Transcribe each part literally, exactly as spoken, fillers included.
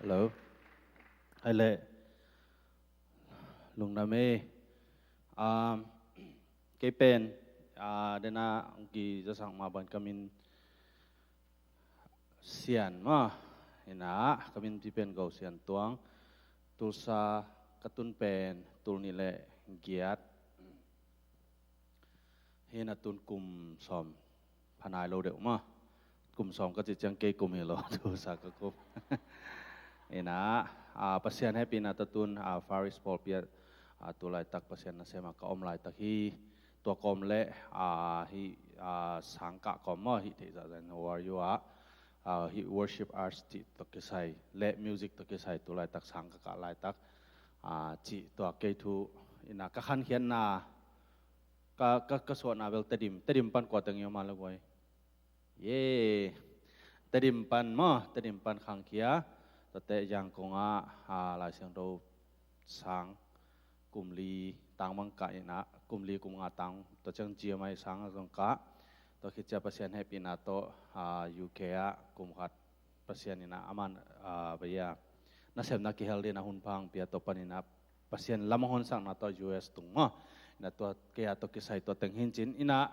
Hello. Hai le. Lungdam e. Um, kei pen, ah, dena ong kizasak ma ban ka min Sian ma. Ina, ka min pi pen Go Sian Tuang. Tulsa ka tun pen tul nih le giat. Hi na tun kum sawm phanai lo deuh ma. Kum sawm ka cih ciang kei kum hi lo, Tulsa ka kum. Ina, ah, Pasian hehpihna tawh tun, ah, Far East pawlpi ah, ah, tu laitak Pasian nasem ah ka om laitak hi. Tua kawm le, ah, hi, ah, sang kah kawm maw, hi theih zahzah in, how are you ah, ah, hi worship arts cih tawh kisai le music tawh kisai tu laitak sang ka kah laitak, ah, cih tua kei thu ina ka khankhiatna, ka, ka, ka suahna bel Tedim, Tedim pan kua teng i om a le guai. Ye. Tedim pan maw, Tedim pan khangkhia. Tate Yangon ah, ah, Lai Siangtho sang kum li tang bang kah ina, kum li kum nga tang, tua ciang G M I sang a zong kah. Tua khit ciang Pasian hehpihna tawh, ah, U K ah kum khat Pasian ina aman, ah, baya nasepna kihel dina hun pha hong pia, tua pan ina Pasian lam hong honsakna tawh U S tung maw. Ina tua kei a tawh kisai tua teng hi in cin ina,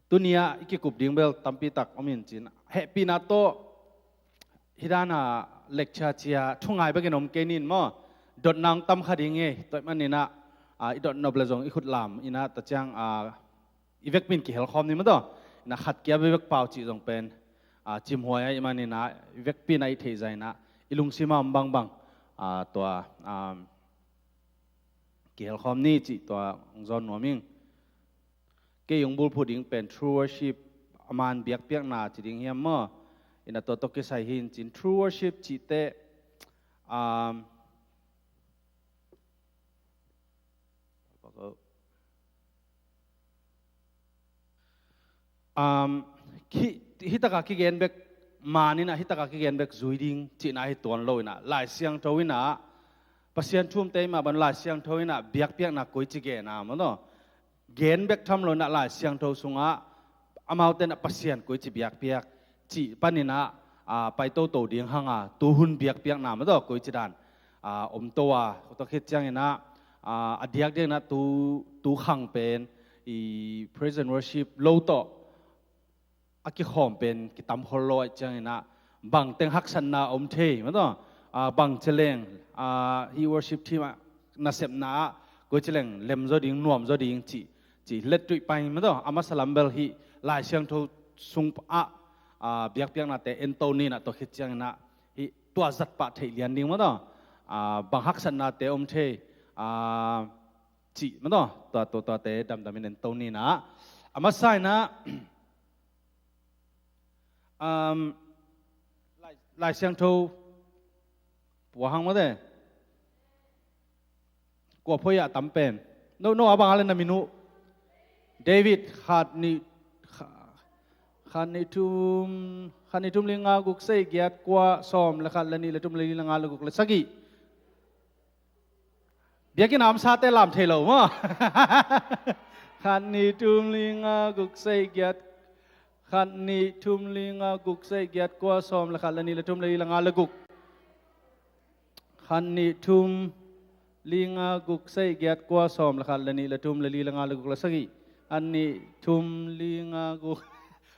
tuni ah i kikup ding bel tampi tak om hi in cin. Hehpihna tawh hi dan a lecture cia thu ngai bekin om kei ni in maw. Dotna hong tam kha ding hi. Tua ahih man ina, ah, i dot nop le zong i khut lam ina, tua ciang, ah, i vekpi in kihel khawm ni maw taw. Ina khat kia bek pau cih zong pen, ah, cimhuai ahih man ina i vekpi ina i theih zah ina i lungsim ah om bangbang, ah, tua, ah, kihel khawm ni cih tua hong zawn nuam ing. Kei hong bulphuh ding pen true worship, a man biakpiakna ci ding hiam maw? Ina tua tawh kisai hi in cin, true worship cihte, um, um, hi, hi taka kigen bek, man ina hi taka kigen bek zui ding cihna hi tuan lo ina, Lai Siangtho ina, Pasian thu om te i mah bang Lai Siangtho ina biakpiakna koici gen a maw taw. Gen bek tham lo ina Lai Siangtho sungah amaute ina Pasian koici biakpiak cih pan ina, ah, pai toto ding hang a, tuhun biakpiakna maw taw koici dan, ah, om to a, tua khit ciang ina, ah, a diakdiak ina tu, tu khang pen i praise and worship lo tawh a kikhawm pen kitam khol lo ahih ciang ina, bang teng haksatna om thei maw taw, ah, bang ci leng, ah, hi worship team ah nasepna ah koici leng lem zaw ding, nuam zaw ding cih, cih let tuih pai maw taw, a masa lam bel hi Lai Siangtho sung ah, ah, biakpiaknate en to ni ina, tua khit ciang ina hi tua zat pah theih lian ding maw taw, ah, bang haksatnate om thei, ah, cih maw taw, tua, tua, tuate damdam in en to ni ina. A masa ina, um, Lai, Lai Siangtho pua hang maw te. Kua phuai a tam pen. No, no, a bang a le na min uh. David, khat nih, kha-, khat nih thum, khat nih thum li nga guk sagih giat kua sawm le khat le nih le thum le li le nga le guk le sagih. Biakinn a om sate lam thei lo maw. Khat nih thum li nga guk sagih giat. Khat nih thum li nga guk sagih giat kua sawm le khat le nih le thum le li le nga le guk. Khat nih thum li nga guk sagih giat kua sawm le khat le nih le thum le li le nga le guk le sagih. Khat nih thum li nga guk.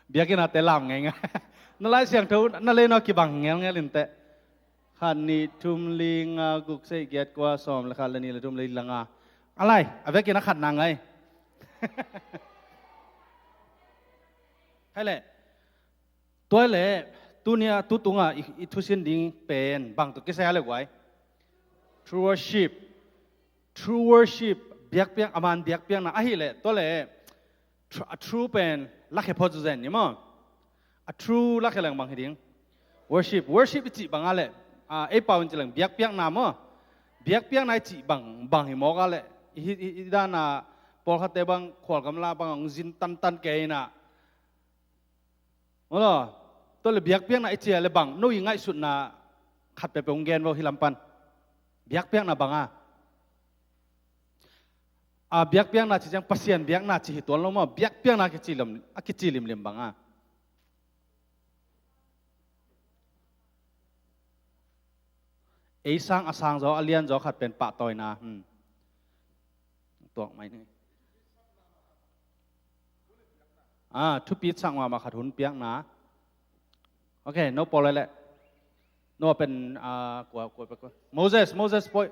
Biakinn a te lam ngeingai. Na Lai Siangtho na le na kibang ngelngel in teh. Khat nih thum li nga guk sagih giat kua sawm le khat le nih le thum le li le nga. A lai, a vekin a khat na ngai. Hai le. Tua le, tuni a, tu tunga i, i thusin ding pen bang tawh kisai a le guai. True worship. True worship. Biakpiak, a man biakpiakna ahih le, tua le, tr-, a true pen lakhia phot zuzen ni maw. A true lakhia leng bang hi ding. Worship. Worship i cih bang a le, ah, ei pau in ci leng biakpiakna maw. Biakpiakna i cih bang, bang hi mawk a le. I, i, i dan a pawlkhatte bang khualgamla bang hong zin tantan kei ina. Maw taw, tua le biakpiakna i ci a le bang, no i ngaihsutna khat peuhpeuh hong gen vo hi lam pan. Biakpiakna bang a. A biakpiakna ci ciang Pasian biakna ci hi tuan lo maw, biakpiakna a kici lim, a kici limlim bang a. Ei sang a sang zaw, a lian zaw khat pen pahtawina. Hmm. Tuak mai ni. Ah, thupi sak mahmah khat hun piakna. Ok, no pawl lele. No pen, ah, kua, kua, kua. Moses, Moses poi.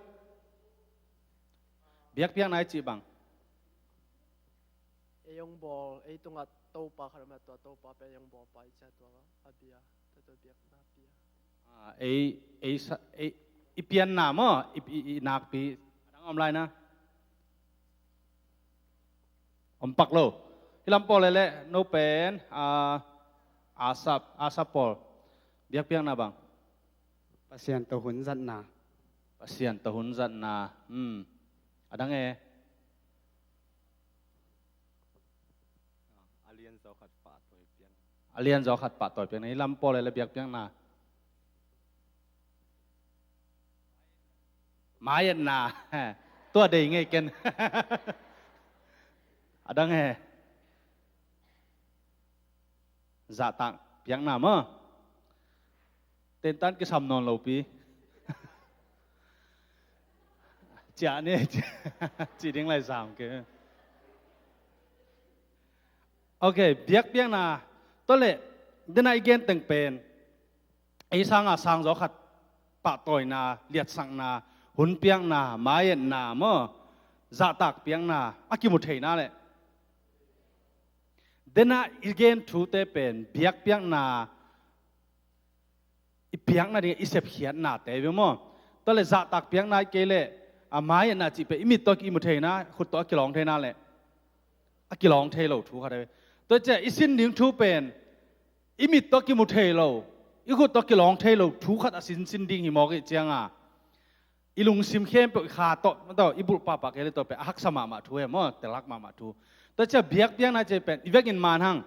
Biakpiakna i cih bang. Ei hong bawl, ei tungah Topa khat om a, tua Topa pen ei hong bawl pa i cia tua a bia, tua tua biakna bia. Ah, ei, ei sa, ei, i pianna maw, i, i, i nakpi, a dang om lai na. Om pak lo. Hih lam pawl lele, no pen, ah, Asap, Asap pawl. Biakpiakna bang. Pasian tawh hun zatna. Pasian tawh hun zatna. Hmm. A dang e. A lian zaw khat pahtawi piakna. A lian zaw khat pahtawi piakna. Hih lam pawl lele biakpiakna. Maietna. Tua dei ngei ken. A dang e. Zahtak piakna maw. Tentan kisam nawn lo pi. Ciah ni, ci ding lai sam ke. Ok, biakpiakna. Tua leh, dena i gen teng pen. Ei sanga sang zaw khat pahtawina, liatsakna, hun piakna, maietna maw, zahtak piakna, a kimu theina leh. Dena i gen thute pen, biakpiakna, i piakna ding, i sepkhiatnate ve maw. Tua leh zahtak piakna i kei leh, a maietna cih pen, i mit tawh i mu theina, khut tawh a kilawng theina leh. A kilawng thei lo thu khat a ve. Tua ciah i sin ding thu pen, i mit tawh kimu thei lo, i khut tawh kilawng thei lo thu khat a sin sin ding hi mawk i cianga. I lungsim khempeuh i kha tawh, tawh, i bulh pahpah kei le tawh pen, a haksa mahmah thu he maw, telhak mahmah thu. Tua ciah biakpiakna ciah pen, i vekin man hang.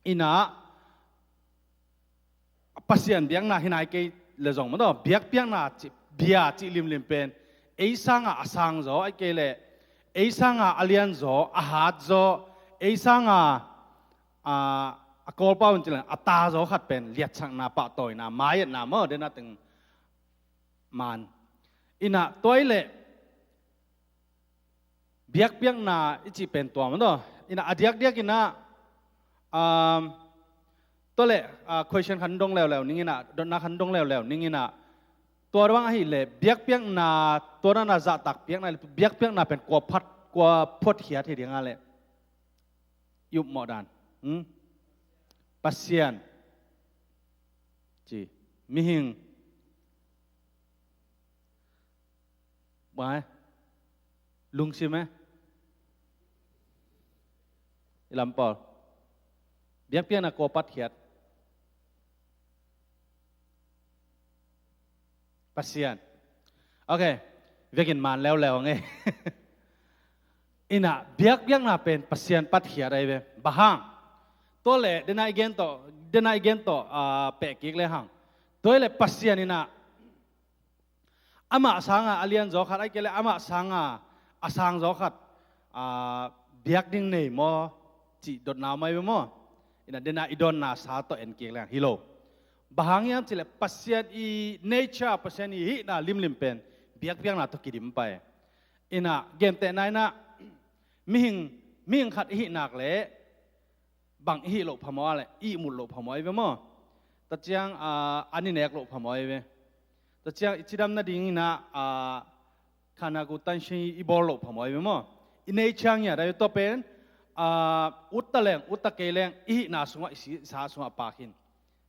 Ina, Pasian biakna hi nai kei le zong maw, biakpiakna ci, bia cih limlim pen, ei sanga a sang zaw, a kei leh, ei sanga a lian zaw, a hat zaw, ei sanga, a, a kawlpau in ci leng, a ta zaw khat pen, liatsakna, pahtawina, maietna maw, dena teng man. Ina, tua i leh, biakpiakna i cih pen tua maw. Ina a diakdiak ina, um, tua leh, uh, question khan dong leuleu ning ina, dotna khan dong leuleu ning ina, tua bang ahih leh, biakpiakna, tua nana zahtak piakna, biakpiakna pen kua phat, kua photkhiat hi ding a leh. I upmawh dan. Hmm? Pasian. Ci. Mihing. Bang e? Lungsim e? I lam pawl. Biakpiakna kua patkhiat. Pasian. Ok. Vekin man leuleu nge. Ina biakpiakna pen Pasian patkhiat ahi ve. Bang hang. Tua leh, dena i gen tawh, dena i gen tawh, ah, pehkik le hang. Tua leh Pasian ina amah sanga a lian zaw khat, a kei leh amah sanga a sang zaw khat, a, biak ding nei maw, cih dotna om ahi ve maw? Ina dena i donna sa tawh en kik leng hi lo. Bang hang hiam cih leh Pasian i nature, Pasian i hihna limlim pen, biakpiakna tawh kidim pai. Ina gentehna ina, mihing, mihing khat i hih nak leh, bang i hih loh phamawh a leh, i ihmut loh phamawh ahi ve maw? Tua ciang, a, an i nek loh phamawh ahi ve. Tua ciang i cidam nading ina, a, khanagu tanshi i bawl loh phamawh ahi ve maw? I nei ciang ia, dai tua pen, a, utta leng, utta kei leng, i hihna sungah, i si, sa sungah pak hin.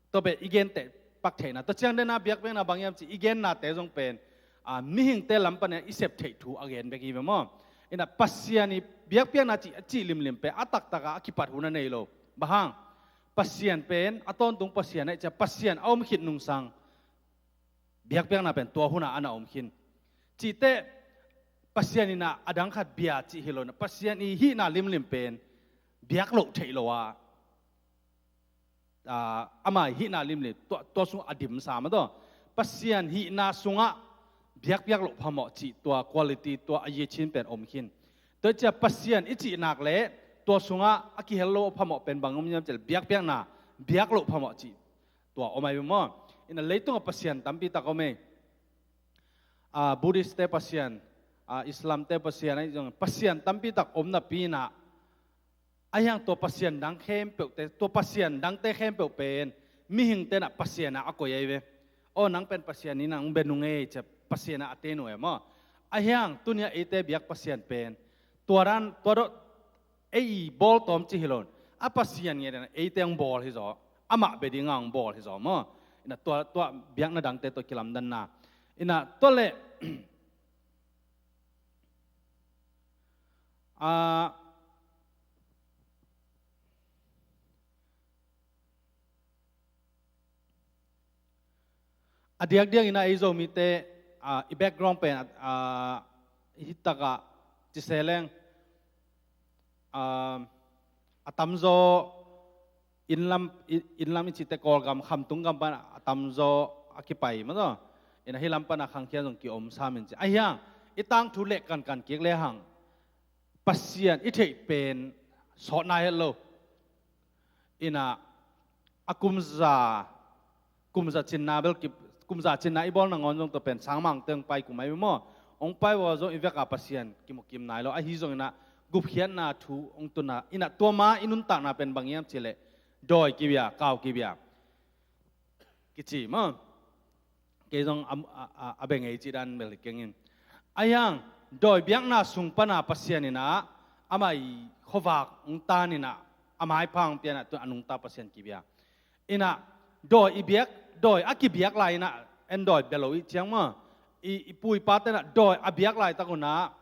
Tua pen i genteh pak theihna. Tua ciang dena biakpiakna bang hiam cih i gennate zong pen, a, mihingte lam panin i sep theih thu a gen bek hi ve maw? Ina Pasian i biakpiakna cih a cih limlim pen a taktaka a kipat hun a nei lo. Bang hang? Pasian pen a tawntung Pasian a i cia Pasian a om khit nungsang biakpiakna pen tua huna ana om khin. Cihteh Pasian ina a dang khat bia cih hi lo ina Pasian i hihna limlim pen biak loh theih lo a. A, ama hihna limlim, tua, tua sung a dimsa mah tawh. Pasian hihna sungah biakpiak loh phamawh cih tua quality, tua a yichin pen om khin. Tua cia Pasian i cih nak leh, tua sungah a kihel lo phamawh pen bang om hiam cih leh, biakpiakna, biak loh phamawh cih tua om ahi maw? Ina leitungah Pasian tampi tak om ei. a, Buddhist te Pasian, a, Islam te Pasian, ahi zong Pasian tampi tak om napi in ah, ahi hang tua Pasian dang khempeuhte, tua Pasian dangte khempeuh pen mihingte in ah Pasian ah a koih ahi ve. Aw, nang pen Pasian in ah hong bia nung ei, ci-a Pasian ah a tei nung ei maw. Ahi hang tuni-ah eite biak Pasian pen tua dan, tua dawh ei i bawl tawm ci hi lo in, a Pasian ngiat in ah eite hong bawl hi zaw, amah bia ding a hong bawl hi zaw maw. In ah tua, tua biakna dangte tawh kilamdanna. In ah tua leh, a, a diakdiak in ah ei Zomite, a, i background pen, a, a, hi tak ah ci se leng, a, a tamzaw inn lam, i-, inn lam i cihte Kawlgam, Khamtung gam pan a tamzaw a kipai maw zaw. In ah hih lam pan a khangkhia zong kiom sam in ci. Ahi hang i tangthu leh kankan kik le hang Pasian i theih pen sawt nai het lo. In ah a kum za, kum za cinna bel ki, kum za cinna i bawl nangawn zong tua pen sangmangte hong pai kum ahi maw. Hong pai uh a zong i vek a Pasian kimu kim nai lo. Ahi zong in ah gupkhiatna thu hong tun a, in ah tua ma i nuntakna pen bang hiam cih leh dawi kibia, kau kibia kici maw. Kei zong a, a, a, a bia ngei cih dan bel hi keng in. Ahi hang dawi biakna sung pan a Pasian in ah amah i khuavak hong tan in ah a maipha hong pia in ah tu a nungta Pasian kibia. In ah dawi i biak, dawi a kibiak lai in ah en dawi bia lo i ciang maw. I, i pu i pate in ah dawi a biak laitak un ah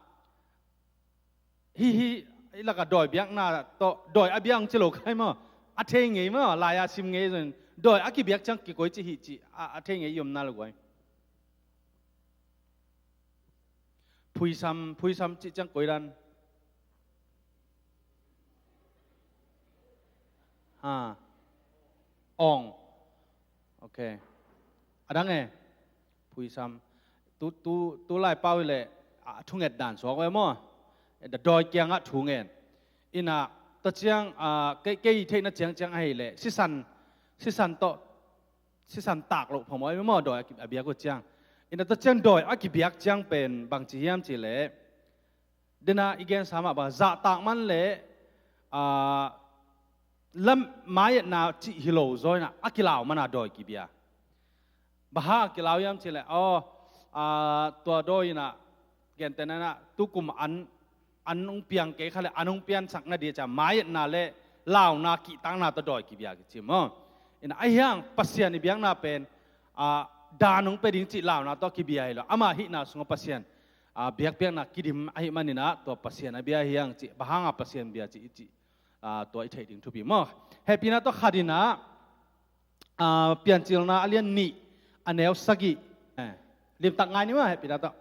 hih, hih, i lak ah dawi biakna tawh dawi a biak hong ci lo khai maw. A thei ngei maw, lai-a sim ngei zong dawi a kibiak ciang kikoih ci hi cih a, a thei ngei i om nai lo guai. Phuisam, phuisam cih ciang koi dan? Ha. Awng. Ok. A dang e. Phuisam. Tu, tu, tu lai pau hi leh, a, thunget dan suak ve maw. Da dawi kiangah thungen. In ah, tua ciang, a, kei, kei theihna ciangciang ahi leh sisan, sisan tawh, sisan tak loh phamawh ahi maw, dawi a ki, a biak uh ciang. In ah tua ciang dawi a kibiak ciang pen bangci hiam cih leh, dena i gensa mah bang zahtak man leh, a, lam maietna cih hi lo zaw in ah a kilau man a dawi kibia. Bang hang a kilau hiam cih leh, aw, a, tua dawi in ah gentehna in ah tukum an, an hong piang kei kha leh an hong piansak na ding a, ci-a maietna leh launa kihtakna tawh dawi kibia kici maw. In ah ahi hang Pasian i biakna pen, a, dan hong pia ding cih launa tawh kibia hi lo. Amah hihna sungah Pasian, a, biakpiakna kidim ahih man in ah tua Pasian a bia hi hang cih, bang hang a Pasian bia cih i cih, a, tua i theih ding thupi maw. Hehpihna tawh khat in ah, a, Piancilna a lian nih, a neu sagih. Eh, limtak ngai ni maw, hehpihna tawh.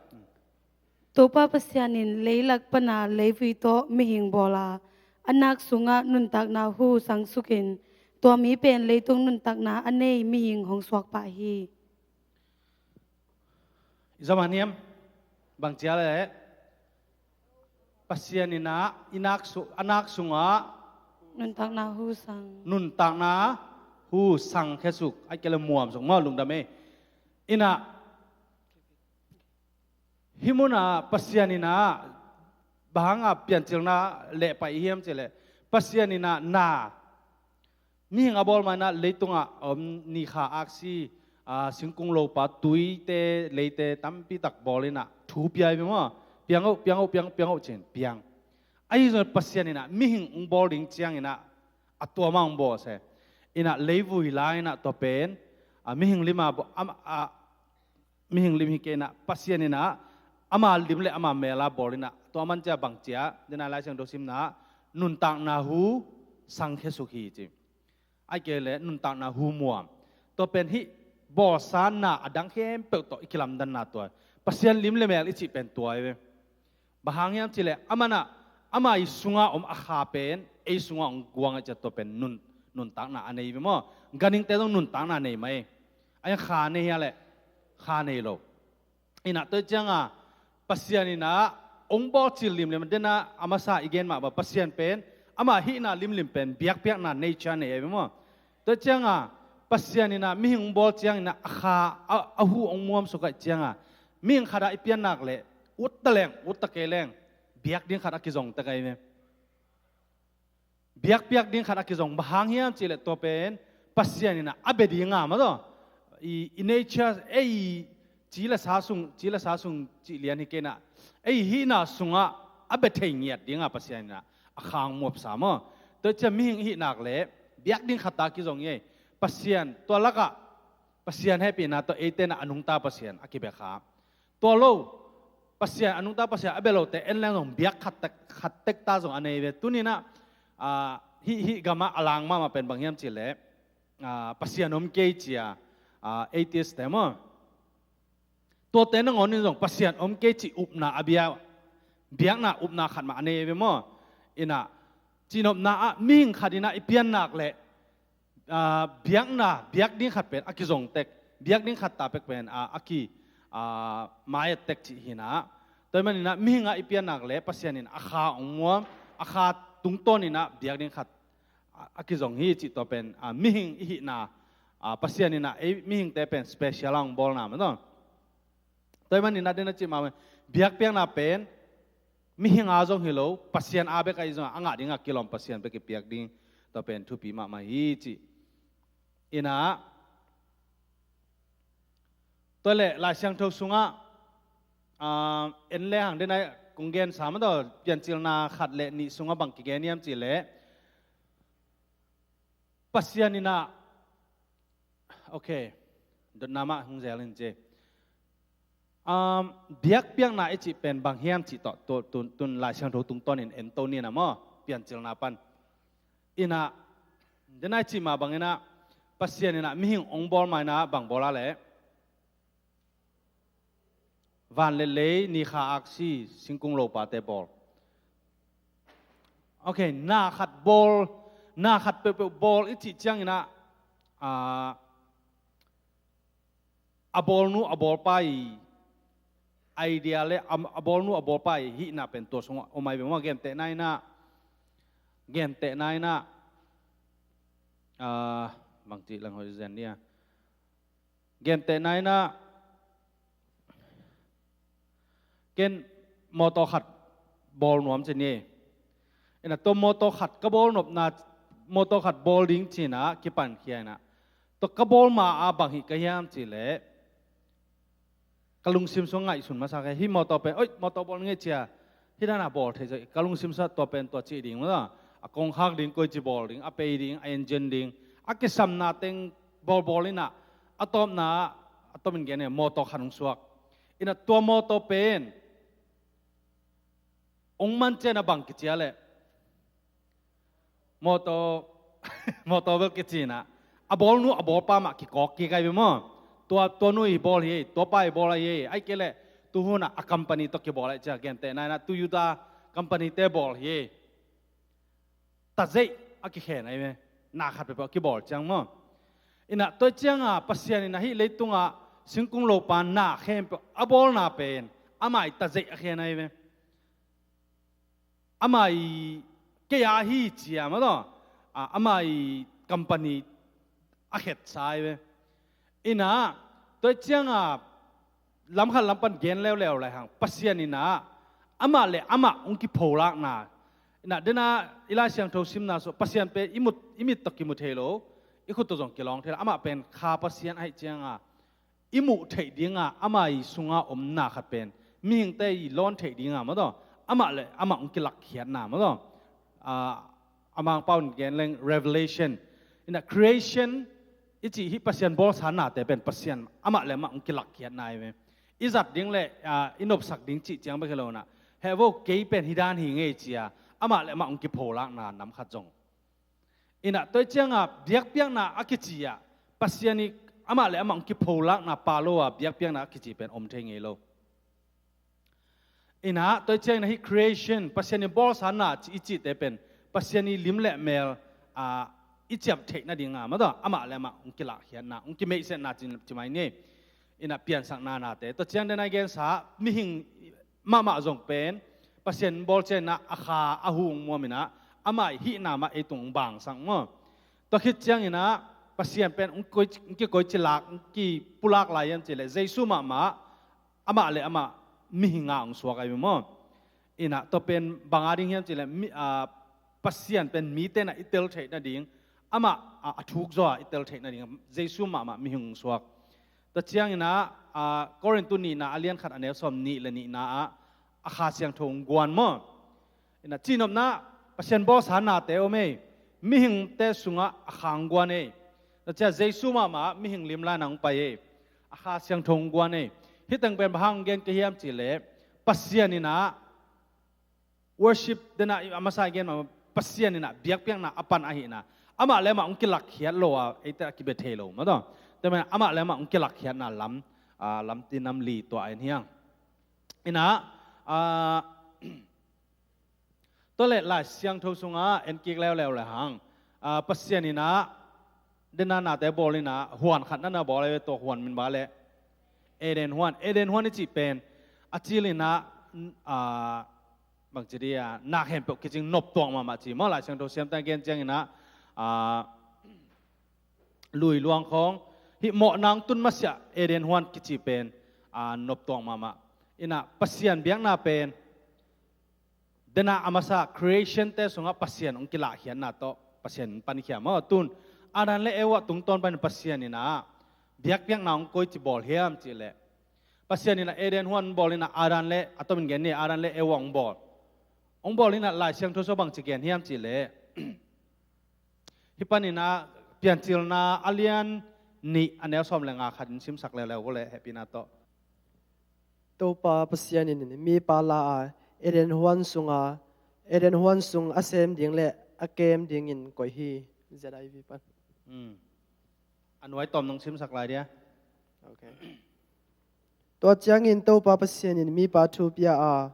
Topa Pasian in leilak pan a leivui tawh mihing bawl a, a nak sungah nuntakna hu sang suk in, tua mi pen leitung nuntakna a nei mihing hong suak pah hi. I zom a niam, bang ci a leh, Pasian in ah, i nak su-, a nak sungah nuntakna hu sang, nuntakna hu sang khia suk, a kei leh muam suk maw, lungdam ei. In ah, hih mun ah Pasian in ah, bang hang a Piancilna leh pai i hiam cih leh, Pasian in ah na, mihing a bawl ma in ah leitungah a om ni kha aksi, a, singkung lopa, tuite, leite tampi tak bawl in ah thu pia hi maw. Piang oh, piang oh, piang, piang oh ci-in piang. Ahi zong Pasian in ah mihing hong bawl ding ciang in ah a tua mah hong bawl se. In ah leivui la in ah tua pen, a, mihing lim a baw-, am, a, mihing lim hi kei in ah, Pasian in ah ama lim leh ama mel a bawl in ah, tua man ci a bang ci a, dena Lai Siangtho simna ah nuntakna hu sang khia suk hi ci. A kei leh nuntakna hu muam. Tua pen hih bawlsa na a dang khempeuh tawh i kilamdanna tua. Pasian lim leh mel i cih pen tua hi ve. Bang hang hiam cih leh, aman ah, ama i sunga om a kha pen ei sunga hong guang a, ci a, tua pen nun, nuntakna a nei ve maw. Ganhingte zong nuntakna a nei mah ei. A, kha nei hia leh, kha nei lo. In ah tua ciang a, Pasian in ah hong bawl cil limlim, den ah a masa i gen mah bang, Pasian pen ama hihna limlim pen biakpiakna nature nei a hi maw. Tua ciang a, Pasian in ah mihing hong bawl ciang in ah a kha, a, a hu hong muam suk ahih ciang a, Mihing khat ah i piannak leh, utta leng, utta kei leng, biak ding khat a kizong tek ahi ve. Biakpiak ding khat a kizong, bang hang hiam cihleh tua pen Pasian in ah a bia dinga, maw taw, i, i nature, ei ci le sa sung, ci le sa sung cih lian hi kei in ah, ei hihna sungah a bia thei ngiat dinga Pasian in ah a khang muapsa maw. Tua ciang mihing i hihnak leh biak ding khat a kizong hi. Pasian tua lakah Pasian hehpihna tawh eite in ah a nungta Pasian a kibia kha. Tua lo, Pasian, a nungta Pasian a bia lote en leng zong biak khat tek, khat tek ta zong a nei ve. Tuni in ah, ah, hih, hih gamah a lang mahmah pen bang hiam cihleh, ah, Pasian om kei ci-a, ah, atheist te maw. Tuate nangawn in zong Pasian om kei cih upna a bia, biakna upna khat mah a nei ve maw. In ah, cihnopna ah mihing khat in ah i piannak leh, ah, biakna, biak ding khat pen a kizong tek, biak ding khat ta pek pen, ah, a ki, ah, mai-et tek cih hi in ah. Tua ahih manin ah mihing ah i piannak leh Pasian in a kha hong muam, a kha tungtawn in ah biak ding khat a, a kizong hi cih tua pen, ah, mihing i hihna, ah, Pasian in ah ei mihingte pen special a hong bawlna maw taw. Tua ahih manin ah den a cih mah pen, biakpiakna pen mihing a zong hi lo, Pasian a bek ahi zongah a ngah dingah kilawm Pasian bek i piak ding, tua pen thupi mahmah hi cih. In ah, tua leh Lai Siangtho sungah, ah, en lehang den a kong gensa maw taw, Piancilna khat leh nih sungah bang kigen hiam cihleh, Pasian in ah, ok, dotna mah hong zel in ci. Um, biakpiakna i cih pen bang hiam cih tawh, tu, tu, tun Lai Siangtho tungtawn in en to ni in ah maw, Piancilna pan. In ah, den a i cih mah bang in ah, Pasian in ah mihing hong bawl ma in ah bang bawl a leh, van leh lei, ni kha aksi, singkung lopate bawl. Ok, na khat bawl, na khat peuhpeuh bawl i cih ciangin ah, ah, a bawlnu a bawlpa i idea leh a, a bawlnu a bawlpa i hihna pen tua sungah om ahi ve maw. Gentehna in ah, gentehna in ah, ah, bangci lang hoih zen dia. Gentehna in ah, ken mawtaw khat bawl nuam ci ni. In ah tua mawtaw khat ka bawl nopna, mawtaw khat bawl ding ci in ah kipankhia in ah, tua ka bawl ma-a bang hih ka hiam cihleh, ka lungsim sung ngaihsun masa ka hi. Hih mawtaw pen, oi, mawtaw bawl ngei cia, hih dan a bawl thei zaw, ka lungsim sungah tua pen tua cih ding maw taw. A kongkhak ding, koici bawl ding, a pei ding, a engine ding, a kisamna teng bawlbawl in ah, a tawpna, a tawpin gen in ah mawtaw khat hong suak. In ah tua mawtaw pen hong man ciang a bang kici a leh, mawtaw, mawtaw bel kici in ah, a bawlnu a bawlpa mah kikawk kik ahi ve maw. Tua, tua nu i bawl hi, tua pa i bawl ahi, ahih kei leh tu hun ah a company tawh kibawl ahi cia. Gentehna in ah Toyota company te bawl hi, tazeih a kikhen ahi ve. Na khat peuhpeuh a kibawl ciang maw. In ah tua ciang a Pasian in ah hih leitungah singkung lopa na khempeuh a bawlna pen amah i tazeih a khen ahi ve. Amah i, kei a hi cia maw taw, a, amah i company a khetsa ahi ve. In ah tua ciang a lamkhat lam pan gen leuleu lai hang, Pasian in ah amah leh amah hong kipholakna. In ah den a i Lai Siangtho simna sung Pasian pen i mut, i mit tawh kimu thei lo, i khut tawh zong kilawng thei lo. Amah pen kha Pasian ahih ciang a i muh theih dinga amah i sunga omna khat pen mihingte i lawn theih dinga maw taw, amah leh amah hong kilakkhiatna maw taw. Ah, a Mangpau in gen leng revelation. In ah creation i cih hih Pasian bawlsa nate pen Pasian amah leh amah hong kilakkhiatna ahi ve. I zat ding leh, ah, i nopsak ding cih ciang bek hi lo in ah, heh vo, kei pen hih dan hi ngei cia, amah leh amah hong kipholakna nam khat zong. In ah tua ciang a biakpiakna a kici ah Pasian i amah leh amah hong kipholakna palo a biakpiakna a kici pen om thei ngei lo. In ah tua ciang in ah hih creation, Pasian i bawlsa na ci i cihte pen Pasian i lim leh mel, ah, i ciap theih nadinga maw taw, amah leh amah hong kilakkhiatna, hong kimeihsetna ci, ci mai ni. In ah piansakna nate, tua ciang den a i gensa mihing mahmah zong pen Pasian bawl ciang in ah a kha a hu hong muam in ah amah i hihna mah ei tung hong bangsak maw. Tua khit ciang in ah Pasian pen hong koi, hong kikoici lak, hong kipulak lai hiam cihleh Jesu mahmah amah le amah mihing a hong suak ahi maw. Inah tua pen bang a ding hiam cih leh mi, ah, Pasian pen mite in ah i tel theih nading, amah, ah, a thuk zaw a i tel theih nading Jesu mahmah mihing hong suak. Tua ciangin ah, ah, Korintu nihna a lian khat a neu sawm nih le nihna ah a Kha Siangtho hong guan maw. Inah cihnopna, Pasian bawlsa nate om ei. Mihingte sungah a Kha hong guan ei. Tua ciang Jesu mahmah mihing limlai-in ah hong pai ei. A Kha Siangtho hong guan ei. Hih teng pen bang hang gen ka hiam cih leh, Pasian inah worship, den a masa gen mah, Pasian inah biakpiakna a pan ahihna, amah le amah hong kilakkhiat lo a, eite a kibia thei lo maw tua. Tua manin amah le amah hong kilakkhiatna lam, ah, lampi nam li tua en hi hang. Inah, ah, tua leh Lai Siangtho sungah en kik leuleu le hang, ah, Pasian inah den a nate bawl inah huan khat na na bawl ei ve, tua huan min bang leh Eden huan. Eden huan i cih pen a cil inah, ah, bangci dih a, na khempeuh kicing noptuak mahmah ci maw. Lai Siangtho siamte in gen ciangin ah, ah, lui luang khawng, hih mawhna hong tun masiah Eden huan kici pen, ah, noptuak mahmah. Inah Pasian biakna pen, den a masa creation-te sungah Pasian hong kilakkhiatna tawh Pasian in pankhia maw. Tun Adam le Eva tungtawn panin Pasian inah biakpiakna hong koici bawl hiam cih leh, Pasian inah Eden huan hong bawl inah Adam le, a tomin gen ni, Adam le Eva hong bawl. Hong bawl inah Lai Siangtho sungah bangci gen hiam cih leh, hih panin ah Piancilna a lian nih a neu sawm le nga khat in simsak leuleu ko leh hehpihna tawh. Topa Pasian in mipa la a, Eden huan sunga, Eden huan sung a sem ding le a kem dingin koih hi. Z I V pan. Hmm. A nuai tawm nong simsak lai dia. Okay. Tua ciangin Topa Pasian in mipa thu pia a,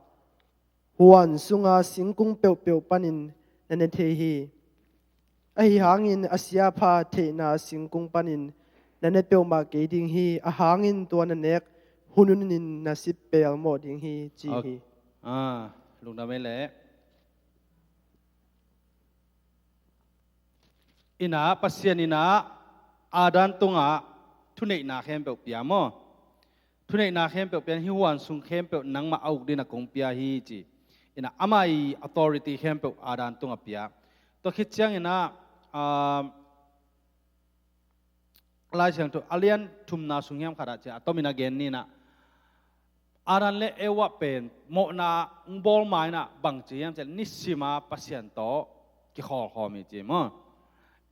huan sunga singkung peuhpeuh panin na ne thei hi. Ahi hangin a sia a pha theihna singkung panin na ne peuhmah kei ding hi. A hangin tua na nek hun hunin na si pelmawh ding hi, ci Ok. hi. Ah, lungdam ei leh. Inah Pasian inah Adam tungah thuneihna khempeuh pia maw. Thuneihna khempeuh pia, hih huan sung khempeuh nangmah a uk dingin kong pia hi, ci. Inah amah i authority khempeuh Adam tungah pia. Tua khit ciangin ah, ah, Lai Siangtho a lian thumna sung hiam khat ah ci a, a tomin a gen ni inah, Adam le Eva pen mawhna hong bawl ma inah bangci hiam cih leh nisim a Pasian tawh kikhawlkhawm hi, ci maw.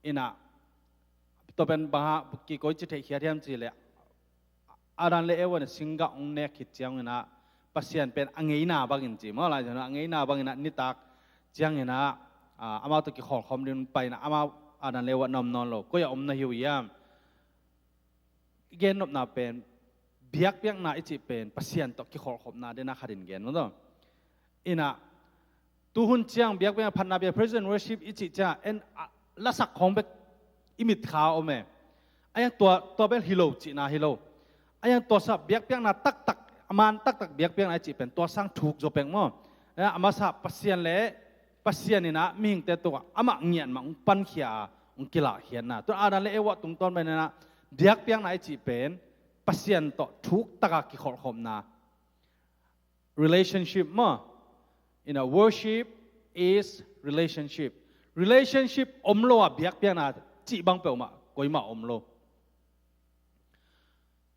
Inah tua pen bang hang kikoici theihkhiat hiam cih leh, Adam le Eva in singgah hong nek khit ciangin ah Pasian pen a ngeina bangin, ci maw, Lai Siangtho a ngeina bangin ah nitak ciangin ah, ah, amau tawh kikhawlkhawm dingin pai inah amau Adam le Eva na om nawn lo. Koi ah om na hi uh hiam? I gennopna pen, biakpiakna i cih pen Pasian tawh kikhawlkhawmna den a khat in gen maw tua. Inah tuhun ciang biakpiakna phatna bia, praise and worship i cih ciang en, ah, lasak khawng bek i mitkha om e. A hiang tua, tua bel hi lo cihna hi lo. A hiang tua sa biakpiakna taktak, a man taktak biakpiakna i cih pen tua sang thuk zaw pek maw. A masa Pasian le, Pasian inah mihingte tungah amah ngiat mah hong pankhia a hong kilakkhiatna. Tua Adam le Eva tungtawn panin ah biakpiakna i cih pen Pasian tawh thuk taka kikhawlkhawmna. Relationship maw. Inah worship is relationship. Relationship om lo a biakpiakna cih bang peuhmah koimah om lo.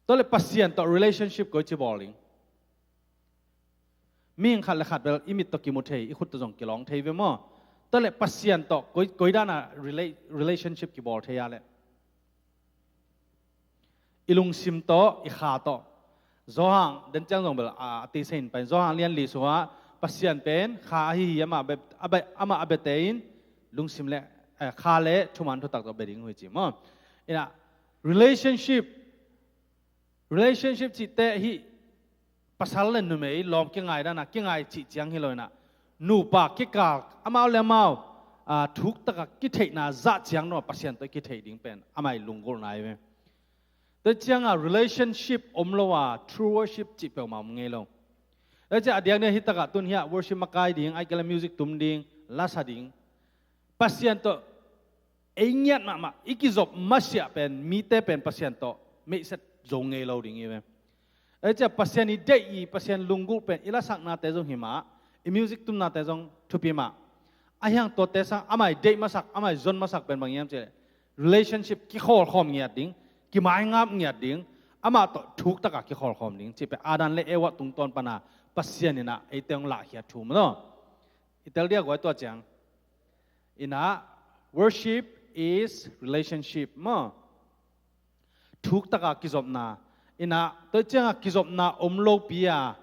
Tua leh Pasian tawh relationship koici bawl ding? Mihing khat le khat bel i mit tawh kimu thei, i khut tawh zong kilawng thei ve maw. Tua leh Pasian tawh koi, koi dan a rela-, relationship kibawl thei a leh? I lungsim tawh, i kha tawh. Johan, den ciang zong bel, a, a teisa in pai. Johan lian li sungah Pasian pen kha ahi hi, amah a bia, a bia, amah a biate in lungsim le, eh, kha le thuman thutak tawh bia ding uh hi, ci maw. Inah relationship, relationship cihte hih pasal le numei lawm kingai dan a kingai cih ciang hi lo inah, nupa kikal amau le amau, ah, thuk taka kitheihna zah ciang dong a Pasian tawh i kitheih ding pen amah i lunggulhna hi ve. Tua ciang a relationship om lo a true worship cih peuhmah om ngei lo. Tua ciang a diakdiak hi takah tun hiah worship makai ding, ahih kei leh music tum ding, lasa ding, Pasian tawh ei ngiat mahmah, i kizop masiah pen, mite pen Pasian tawh meihset zo ngei lo ding hi ve. Ei cia Pasian i deih i Pasian lunggulh pen i lasaknate zong hi mah, i music tumnate zong thupi mah. A hiang tuate sang amah i deih masak, amah i zon masak pen bang hiam cih leh relationship kikhawlkhawm ngiat ding, kimaingap ngiat ding, amah tawh thuk taka kikhawlkhawm ding cih pen Adam le Eva tungtawn pana Pasian inah eite hong lahkhiat thu maw. I tel dia guai tua ciang. Inah, worship is relationship maw. Thuk taka kizopna. Inah, tua cianga kizopna om lopi a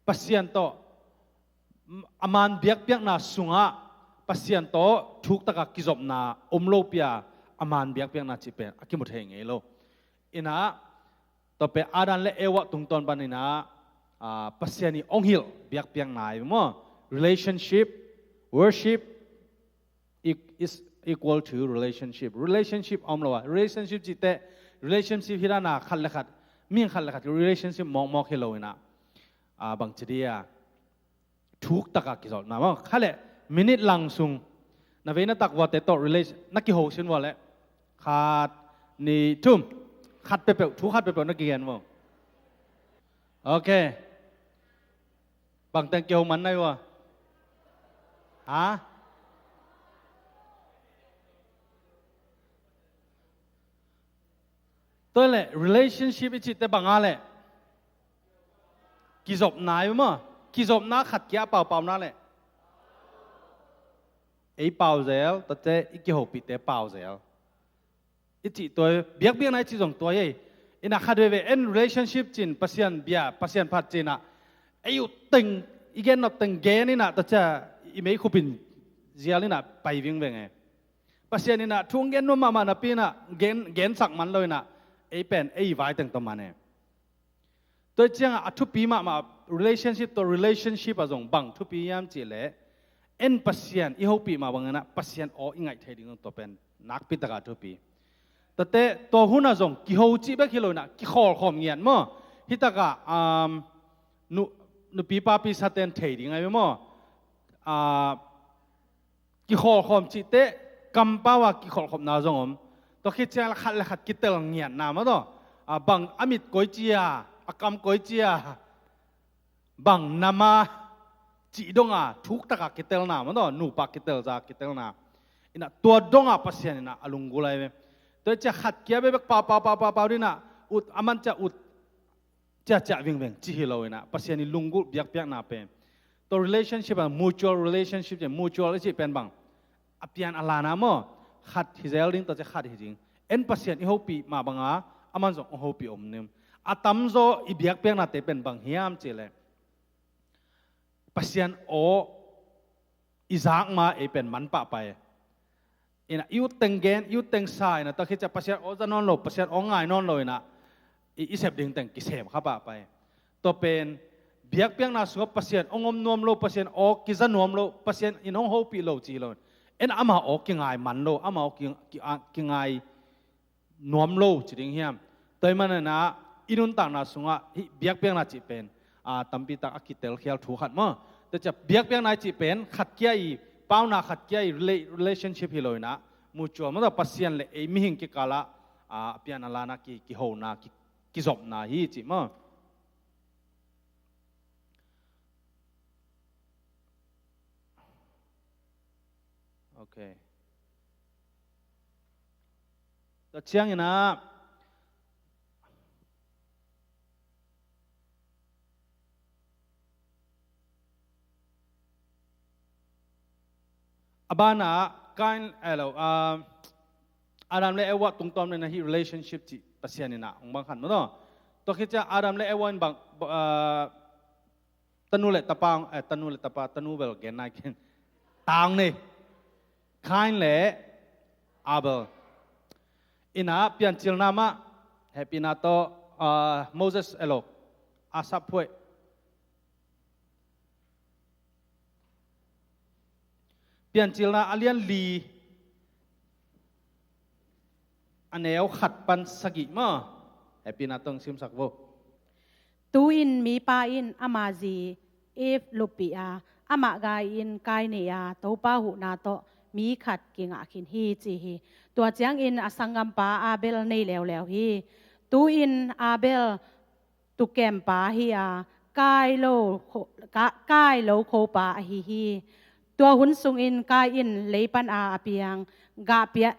Pasian tawh a man biakpiakna sungah Pasian tawh thuk taka kizopna om lopi a a man biakpiakna cih pen a kimu thei ngei lo. Inah, tua pen Adam le Eva tungtawn paninah, ah, Pasian i ong hilh biakpiakna i maw. Relationship, worship, e- is equal to relationship. Relationship a om lo a. Relationship cih teh, relationship hi dana khat le khat, mihing khat le khat relationship mawkmawk hi lo inah. Ah, bang ci dia. Thuk taka kizopna maw. Khat le minute lang sung. Na vei na tak vuate tawh relation, na kiho sin vua le. Khat, nih, thum. Khat peuhpeuh, thu khat peuhpeuh na kigen maw. Ok. Bangteng kiho man nai ua. Ha? Tua le relationship i cihte banga le kizopna i maw. Kizopna khat kia a paupauna le ei pau zel, tate i kihopihte pau zel. I cih tua, biakbiakna i cih zong tua ei. Inah khat veve en relationship cin, Pasian bia, Pasian phat cinah. Ei uh teng, i gen nop teng gen inah, tua cia, i mei khupin zial inah, pai vingveng e. Pasian inah, thu gen nuam mahmah napi inah, gen, gensak man lo inah, ei pen, ei vaiteng tawh man e. Tua ciangah a thupi mahmah relationship tawh relationship a zong bang thupi hiam cih leh en Pasian i hopih mah bangin ah Pasian aw i ngaih thei ding zong tua pen nakpi takah thupi. Tate tua hunah zong kiho cih bek hi lo inah kikhawlkhawm ngiat maw? Hitakah um, nu, nupi papi saten thei ding ahi maw? Ah, kikhawlkhawm cihte kampau a kikhawlkhawmna zong om. Tua khit ciang khat le khat kitel ngiatna maw taw. A bang a mit koi cia, a kam koi cia, bang nama cih donga thuktaka kitelna maw taw, nupa kitel za kitelna. Inah tua donga Pasian inah a lunggulh ahi ve. Tua cia khat kia bebek pau pau pau pau pau dinah ut a man cia ut ciahciah vingveng ci hi lo inah Pasian i lunggulh biakpiakna pen. Tua relationship a mutual relationship cia mutual i cih pen bang. A pian a lana maw khat hi zel ding tua cia khat hi ding. En Pasian i hopih mah banga a man zong a hopih om nim. A tamzaw i biakpiaknate pen bang hiam cih leh Pasian aw i zak ma ei pen man pahpah e. Inah i ut teng gen, i ut teng sa inah tua khit ciah Pasian aw za nawn lo, Pasian aw ngai nawn lo inah i, i sep ding teng kisem kha pahpah e. Tua pen biakpiakna sungah Pasian aw ngom nuam lo, Pasian aw kiza nuam lo, Pasian in hong hopih lo ci lo. En amah aw kingai man lo, amah aw ki, ki, a, kingai nuam lo ci ding hiam? Tua ahih manin ah i nuntakna sungah hih biakpiakna cih pen, a, tampi tak a kitelkhial thu khat maw. Tua ciah biakpiakna i cih pen khat kia i, pauna khat kia i rela-, relationship hi lo inah mutual maw, tua Pasian le ei mihing kikalah, a, a pian a lana ki, kihona, ki, kizopna hi cih maw. Ok. Tua ciangin ah a banah Kain, eh, lo, ah, Adam le Eva tungtawn in ah hih relationship cih Pasian in ah hong bang khat maw taw. Tua khit ciah Adam le Eva in bang, ah, tanu le tapa, eh, tanu le tapa, tanu bel gen nai ken. Tang ni. Kain le Abel. In ah Piancilna mah, hehpihna tawh, ah, Moses elo, a sap phuaih. Piancilna a lian li, a neu khat pan sagih maw. Hehpihna tawh hong simsak vo. Tu-in mipa in ama zi Eve luppih a, amah gai-in Kain nei a, Topa huhna tawh mi khat kingah khin hi ci hi. Tua ciangin a sanggampa Abel nei leuleu hi. Tu-in Abel tukempa hi a, kai lo kho- ka- kai lo khopa ahi hi. Tua hun sungin Kain in lei pana a piang gahpiak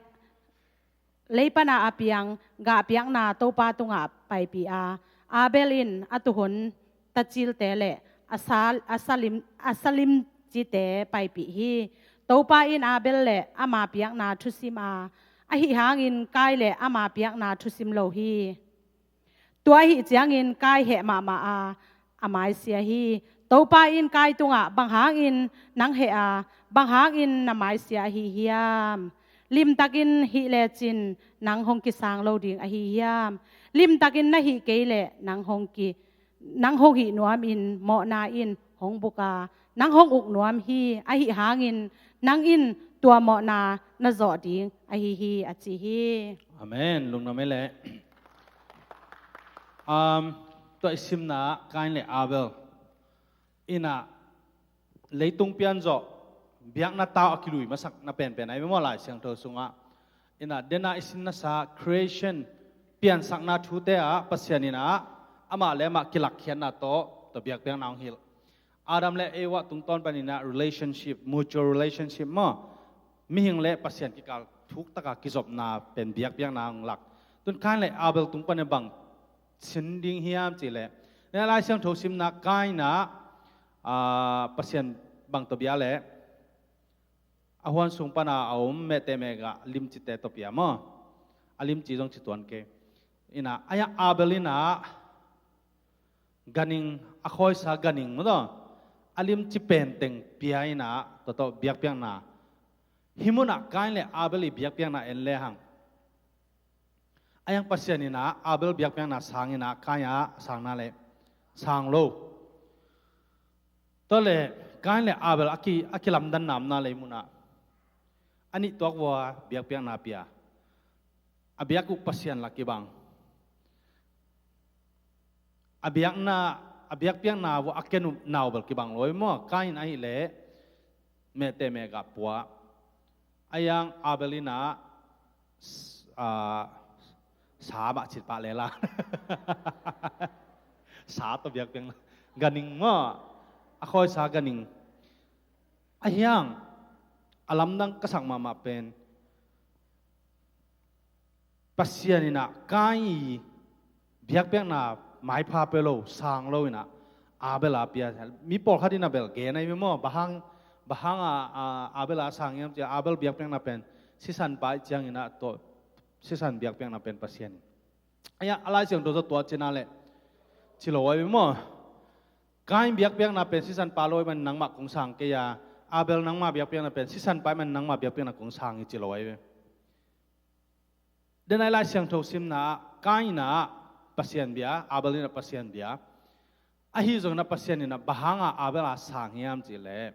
lei pana a piang gahpiakna Topa tungah paipih a, Abel in a tuhun tacilte le a sa- a salim- a salimcite paipih hi. Topa in Abel le ama piakna thusim a, ahi hangin Kain le ama piakna thusim lo hi. Tua ahi ciangin Kain heh mahmah a, a maisia hi. Topa in Kain tungah, "Bang hangin nang heh a, bang hangin na maisia ahi hiam? Limtakin hih lecin nang hong kisang lo ding ahi hiam? Limtakin na hih kei leh nang hong ki- nang hong hih nuamin mawhna in hong buk a, nang hong uk nuam hi. Ahi hangin nang in tua mawhna na zawh ding ahi hi," a ci hi. Amen. Lungdam ei leh. Um, tua i simna Kain le Abel in a leitung pianzawh biakna tau a kilui masak na penpen a i maw Lai Siangtho sungah. In a dena i sin nasa creation piansakna thute ah Pasian in a amah le amah kilakkhiatna tawh tua biakpiakna hong hilh. Adam le Eva tungtawn panin a relationship, mutual relationship maw, mihing le Pasian kikal thuktaka kizopna pen biakpiakna hong lak. Tun Kain le Abel tung panin bang sin ding hiam cih leh, na Lai Siangtho simna Kain in a, ah, Pasian bang tawh bia leh a huan sung pana a om mehteh mehgah limcite tawh pia maw. A limci zong ci tuan kei. In a, a ya Abel in a ganhing, a khawisa ganhing maw tawh, a limci penteng pia in a, tua tawh biakpiakna. Hih munah Kain le Abel i biakpiakna en lehang, a yang Pasian in a Abel biakpiakna sang in a, Kain a sangna le sang lo. Tua le Kain le Abel a ki- a kilamdanna omna lei munah a nih tuak vua biakpiakna pia. A biak uh Pasian la kibang. A biakna, a biakpiakna vua a ken uh nau bel kibang lo ei maw. Kain ahih leh mehteh mehgah pua. A yang Abel in a, s- ah, sa mah cit pah lela. Sa tawh biakpiakna. Ganhing maw. A khawisa ganhing. A hiang, a lamdang ka sak mahmah pen Pasian in a Kain i biakpiakna maipha pia lo, sang lo in a Abel a pia. Mi pawlkhat in a bel gen a i maw, bang hang, bang hang a, a, Abel a sang hiam ci a, Abel biakpiakna pen sisan pai ciangin a tawh sisan biakpiakna pen Pasian in. A ya, a Lai Siangtho tawh tua cina le ci lo a i maw. Kain biakpiakna pen sisan pa lo i man nangmah kong sang kei a, Abel nangmah biakpiakna pen sisan pai man nangmah biakpiakna kong sang i ci lo a i. Denai Lai Siangtho simna ah Kain in a Pasian bia, Abel in a Pasian bia. Ahi zongin a Pasian in a bang hang a Abel a sang hiam cih leh,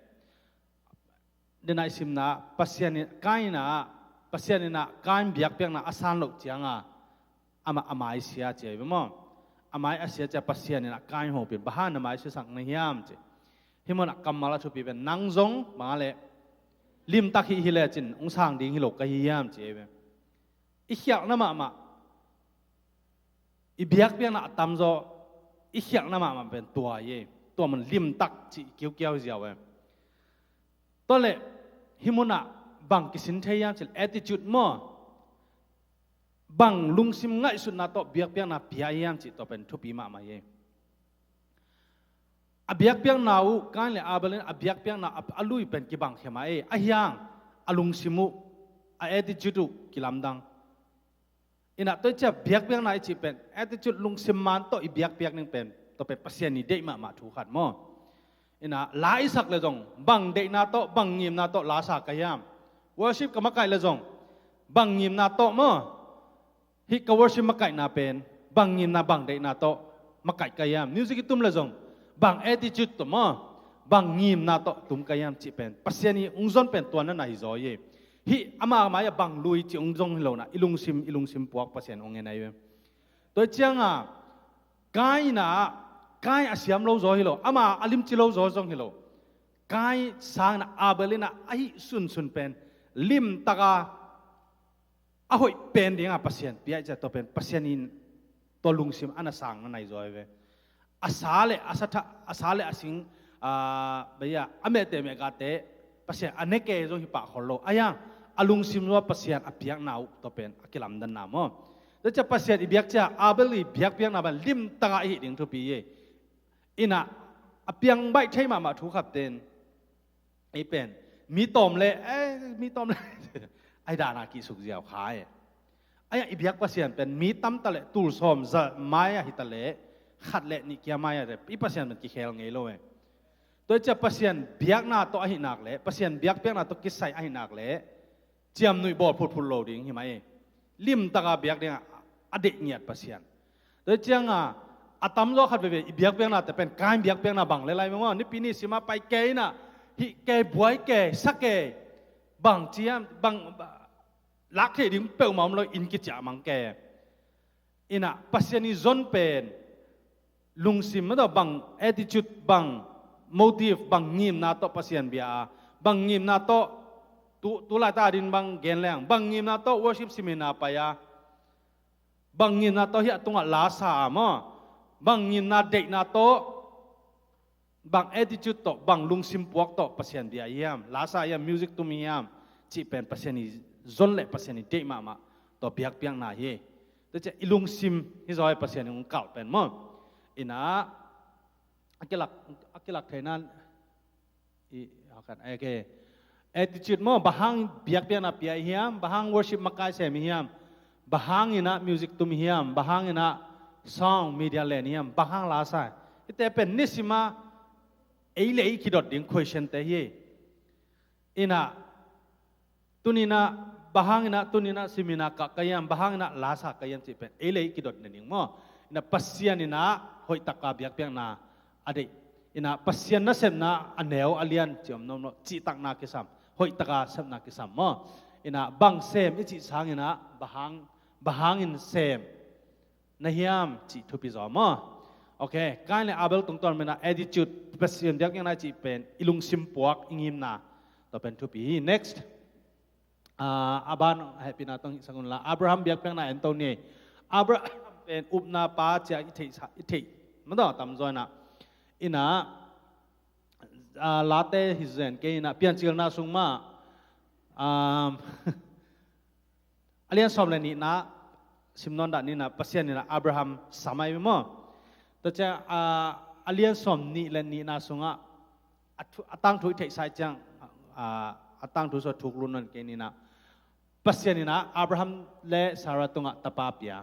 denai simna Pasian in, Kain in a, Pasian in a Kain biakpiakna a san loh ciang a, amah a mai sia ci a i maw. A mai a sia ci a Pasian in a Kain hopih in, bang hang na mai siasak na hiam ci. Hih munah kammal a thupi pen nang zong bang a leh limtak hih hi lecin hong sang ding hi lo ka hi hiam ci a i. I khialhna mahmah, i biakpiakna a tamzaw, i khialhna mahmah pen tua hi. Tua man limtak cih kiukiau hi ziau e. Tua leh hih munah bang kisin thei hiam cih leh attitude maw, bang lungsim ngaihsutna tawh biakpiakna pia hiam cih tua pen thupi mahmah hi. A biakpiakna uh, Kain le Abel in a biakpiakna a, a lui pen kibang khia mah e. A hiang, a lungsim uh, a attitude uh kilamdang. In a tua i ci a biakpiakna i cih pen attitude, lungsim man tawh i biakpiak ning pen, tua pen Pasian i deih mahmah thu khat maw. In a la i sak le zong bang deihna tawh, bang ngimna tawh la sa ka hiam. Worship ka makaih le zong bang ngimna tawh maw. Hih ka worship makaihna pen bang ngimna, bang deihna tawh makaih ka hiam. Music i tum le zong bang attitude tawh maw, bang ngimna tawh tum ka hiam cih pen Pasian i hong zon pen tua na na hi zaw hi. Hih ama mai-ah bang lui cih hong zong hi lo na, i lungsim, i lungsim puak Pasian hong en ahi ve. Tua ciangin Kain in a, Kain a siam lo zaw hi lo, ama a limci lo zaw zong hi lo. Kain sang in a, Abel in a, ahi sunsun pen limtak a, a hoih pen ding a Pasian pia i ci a, tua pen Pasian in tua lungsim a na sang na nai zaw hi ve. a sa le a sa tha, a sa le a sing, a, baya, a mehte mehgate Pasian a ne kei zong hi pah khol lo. A hiang a lungsim zua Pasian a piakna uh tawh pen a kilamdanna maw. Tua ciang Pasian i biak ciang Abel i biakpiakna ban limtaka i hih ding thupi hi. Inah a piang baih thei mahmah thu khat ten ei pen mi tawm le, eh, mi tawm le ai dana kihsuk ziau kha e. Ai i biak Pasian pen mi tamta le tul sawm za mai a hita le khat le nih kia mai a i Pasian pen kikhel ngei lo e. Tua i cia Pasian biakna tawh ahi nak le Pasian biakpiakna tawh kisai ahi nak le ciamnuih bawl phutphut lo ding hi mai. Limtaka biak dingah a deih ngiat Pasian. Tua cianga a tamzaw khat veve i biakpiakna te pen Kain biakpiakna bang le lai meng aw, nipi ni sima pai kei inah hih kei buai kei sa kei bang ciam bang lak thei ding peuhmah om lo in kiciah mang kei. Inah Pasian i zon pen lungsim mah tawh bang attitude, bang motive, bang ngimna tawh Pasian bia a, bang ngimna tawh tu, tu laita din bang gen leng, bang ngimna tawh worship simina pai a, bang ngimna tawh hiah tungah lasa a maw, bang ngimna deihna tawh, bang attitude tawh, bang lungsim puak tawh Pasian bia hiam, lasa hiam, music tum hiam, cih pen Pasian i zon le Pasian i deih mahmah tawh biakpiakna hi. Tua ciah i lungsim hi zaw hi Pasian i hong kalh pen maw. Inah a kilak, a kilak theihna i, okay. Attitude maw, bang hang biakpiakna pia i hiam, bang hang worship makai sem i hiam, bang hang inah music tum i hiam, bang hang inah song media len i hiam, bang hang lasa i te pen nisima ei le ei kidot ding question te hi. Inah tuninah bang hang inah tuninah simina kah ka hiam, bang hang inah lasa ka hiam cih pen ei le ei kidot ne ding maw. Inah Pasian inah hoihtaka biakpiakna a deih. Inah Pasian nasepna a neu a lian cih om nom lo, cihtakna kisam, hoihtaka sepna kisam maw. Inah bang sem i cih sanginah bang hang, bang hangin sem na hiam cih thupi zaw maw. Okay, Kain le Abel tungtawn menah attitude, Pasian biakpiakna cih pen i lungsim puak, i ngimna tawh pen thupi hi. Next. Ah, a ban hehpihna tawh hih sangun la Abraham biakpiakna en to ni. Abraham pen upna pa cia i theih sa, i theih madaw tamzaw inah. Inah, ah, late hi zen kei inah Piancilna sung mah, ah, a lian sawm le nihna simnawn dah ninah Pasian inah Abraham sam ai maw. Tua ciang, ah, a lian sawm nih le nihna sungah a, thu, a tangthu i theihsa i ciang, ah, a tangthu sua thuk lun non kei ninah Pasian inah Abraham le Sarah tungah tapa pia.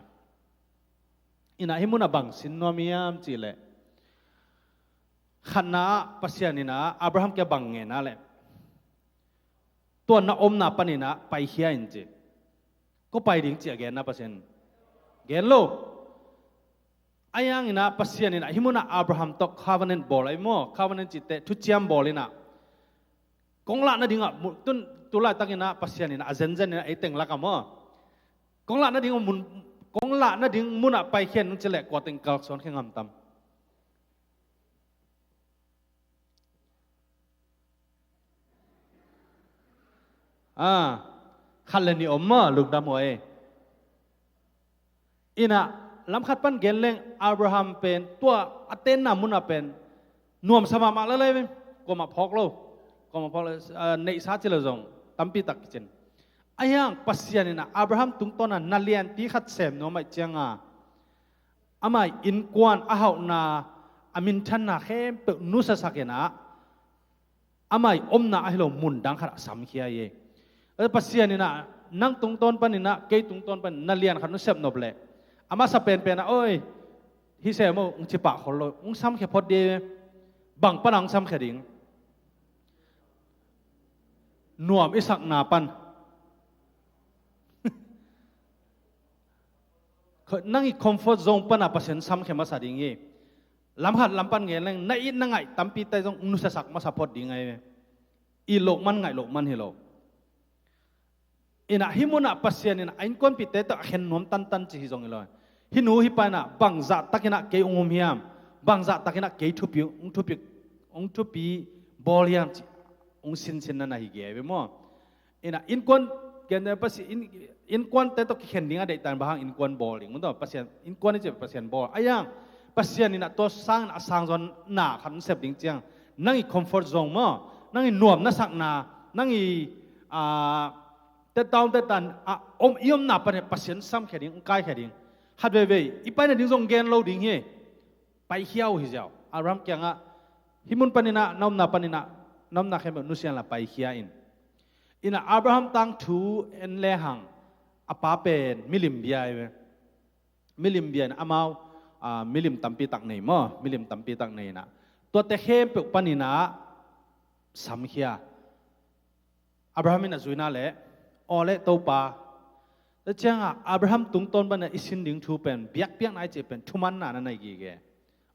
Inah hih munah bang sin nuam hiam cih leh khatna ah Pasian inah Abraham kia bang ngenna leh tua na omna paninah paikhia in ci. Ko pai ding ci a genna Pasian gen lo. A hiang inah Pasian inah hih munah Abraham tawh covenant bawl ai maw, covenant cihte thuciam bawl inah kong lah nadingah tun tu laitakinah Pasian inah a zenzen inah ei teng lakah maw kong lah nading mun, kong lah nading munah paikhian nung cileh kua teng kalsuan khe ngamtam. Ah, khat le nih om maw, lungdam huai. Inah lamkhat pan gen leng Abraham pen tua a tenna munah pen nuamsa mahmah lalai ve. Kuamah phawk lo, kuamah phawk lo, ah, neihsa cilo zong tampi tak kicin. A hiang Pasian inah Abraham tungtawnah na lianpi khat sem nuam aih cianga amah innkuan a hauhna a minthanna khempeuh nusasak inah amah i omna ahi lo mun dang khatah samkhia hi. Pasian inah nang tungtawn paninah kei tungtawn panin na lian khat nusep nop leh a masa penpenah oi hi se maw hong cipah khol lo hong samkhia phot dih. Bang panah hong samkhia ding? Nuam i sakna pan. Nang i comfort zone panah Pasian samkhia masa ding hi. Lamkhat lampan ngen leng na it na ngaih tampi tai zong nusasak masa phot ding ahi ve. It loh man ngaih loh man hi lo. Inah hih munah Pasian inah a innkuanpihte tawh a khen nuam tantan ci hi zong hi lo. Hih nu hih pa inah bang zahtakinah kei ung um hiam, bang zahtakinah kei thupi ung thupi ung thupi bawl hiam ci ung sinsin na na hi gei ve maw. Inah innkuan gen Pasian innkuante tawh kikhen ding a deihtan bang hang innkuan bawl ding maw tawh Pasian innkuan i ci Pasian bawl a hiang Pasian in ah tua sangin a sang zaw na khat hong sep ding ciang, nang i comfort zone maw, nang i nuam na sakna, nang i, ah, tet down tet tan, ah, om, i omna panin Pasian samkhia ding, hong kaikhia ding. Khat veivei i paina ding zong gen lo ding hi. Paikhia uh hi ziau. Abraham kiangah, hih mun panin ah na omna panin ah, na omna khempeuh nusia inla paikhia in. Inah Abraham tangthu en lehang, a pa pen milim bia hi ve. Milim bia in amau, ah, milim tampi tak nei maw, milim tampi tak nei inah, tuate khempeuh panin ah samkhia. Abraham in a zuina leh, aw leh Topa. Tua ciangah Abraham tungtawn panin ah i sin ding thu pen, biakpiakna i cih pen thumanna na nei gige.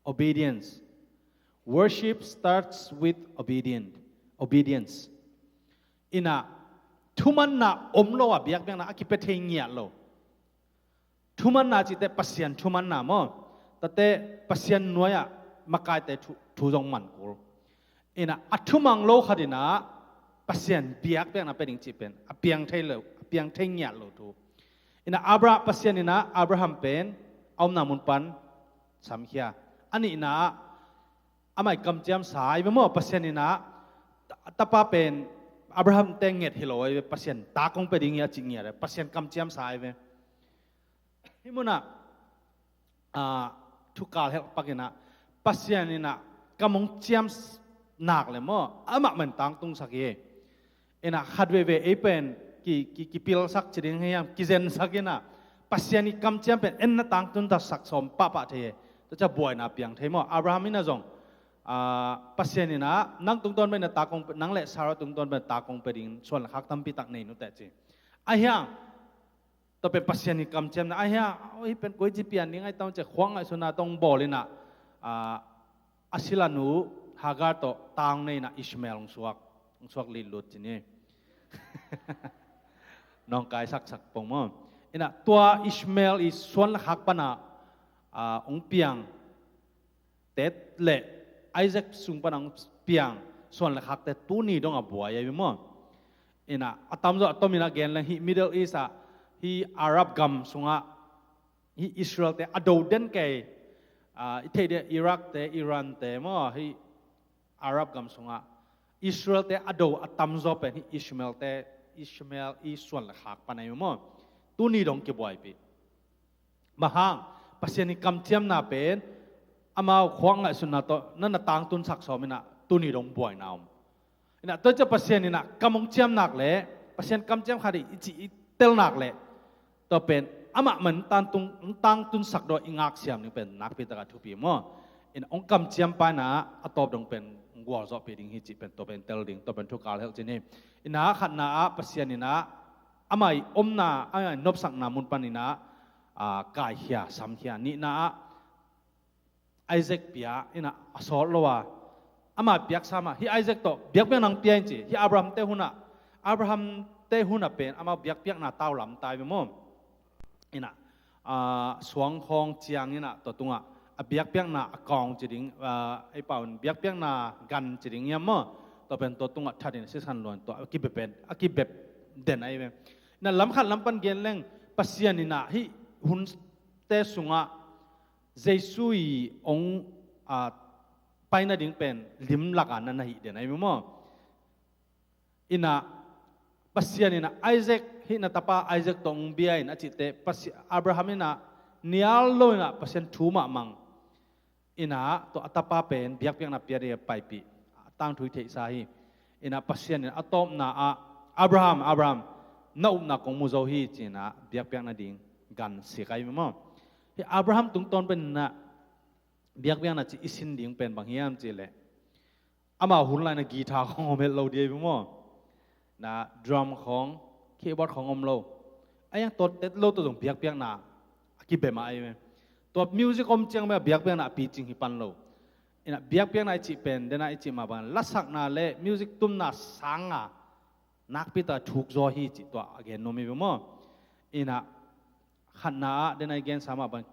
Obedience. Worship starts with obedient, obedience. Inah thumanna om lo a biakpiakna a kipia thei ngiat lo. Thumanna cihte Pasian thumanna maw? Tate Pasian nuai-ah makaite thu, thu zong man kul. Inah a thumang lo khat inah Pasian biakpiakna pia ding cih pen a piang thei lo, a piang thei ngiat lo thu. Inah Abraham, Pasian inah Abraham pen a omna mun pan samkhia. A nihna ah amah i kamciam sa hi ve maw? Pasian inah ta-, tapa pen Abraham te nget hi lo hi ve, Pasian ta kong pia ding hi a cih ngiat hi ve, Pasian kamciam sa hi ve. Hih munah, ah, thukal helh pak inah Pasian inah kam hong ciam s-, nak le maw, amah man tangtungsak hi. Inah khat veivei ei pen ki, ki, kipilsak ci ding hiam, kizensak inah Pasian i kamciam pen en na tangtun ta sak sawm pahpah thei hi. Tua ciah buaina piang thei maw? Abraham inah zong, ah, Pasian inah nang tungtawn pen na ta kong pe, nang le Sarah tungtawn pen ta kong pe ding suan le khak tampi tak nei nuteh ci. Ahi hang tua pen Pasian i kamciamna ahi a, hih pen koi ci pian ding ahi tam ci a khuak ngaihsutna tawh hong bawl inah, ah, a silanu Hagar tawh ta hong nei inah Ishmael hong suak, hong suak litlut ci ni. Nawngkai saksak pong maw? Inah tua Ishmael i suan le khak panah, ah, hong piang tet le Isaac sung pan hong piang suan le khakte tuni dong a buai ahi maw? Inah a tamzaw a tomin a gen leng hih Middle East ah, hih Arab gam sungah hih Israel-te a do den kei, ah, i theih deuh Iraq-te, Iran-te maw, hih Arab gam sungah Israel-te a do a tamzaw pen hih Ishmael-te, Ishmael i suan le khak pan ahi maw? Tuni dong kibuaipih. Bang hang? Pasian i kamciamna pen amau khuak ngaihsutna tawh na na tangtun sak sawm inah tuni dong buaina om. Inah tua ciah Pasian inah kam hong ciam nak leh, Pasian kamciam khat i cih i tel nak leh, tua pen amah man tangtun, tangtun sak dawh i ngaksiam ding pen nakpi takah thupi maw? Inah hong kamciam pa inah a tawp dong pen hong gualzawhpih ding hi cih pen tua pen tel ding, tua pen thukal helh ci ni. Inah khatna ah Pasian inah amah i omna, amah i nopsakna mun pan inah, ah, kaikhia, samkhia. Nihna ah Isaac pia inah a sawt lo a, amah piaksa mah, hih Isaac tawh biakpiakna hong pia in ci. Hih Abraham-te hunah, Abraham-te hunah pen amau biakpiakna tau lam tai ve maw? Inah, ah, suang khawng ciang inah tua tungah a biakpiakna a kawng ci ding, ah, ei pau in biakpiakna gan ci ding hiam maw? Tua pen tua tungah that in sisan luan tua a kibep den, a kibep den ahi ve. Inah lam khat lam pan gen leng Pasian inah hih hunte sungah Jesu i hong, ah, pai nading pen lim lakah na na hih den ahi maw? Inah Pasian inah Isaac, hih na tapa Isaac tawh hong bia in a cihte, Pasi-, Abraham inah nial lo inah Pasian thu mahmah inah tua a tapa pen biakpiakna pia ding a paipih, a tangthu i theihsa hi. Inah Pasian inah a tawpna ah, Abraham, Abraham, na upna kong mu zo hi ci inah biakpiakna ding gan sik ahi maw? Hih Abraham tungtawn pen inah biakpiakna cih i sin ding pen bang hiam cih leh, amau hun lai-in a guitar khawng om het lo ding ahi ve maw? Na drum khawng, keyboard khawng om lo. Ahi hang tua tet lo tawh zong biakpiakna a kibep mah ahi ve. Tua music om ciang bek a biakpiakna a picing hi pan lo. Inah biakpiakna i cih pen, den a i cih mah bang lasakna le music tumna sanga nakpi tak a thuk zaw hi cih tua a gen nuam hi ve maw? Inah khatna ah, den a i gensa mah bang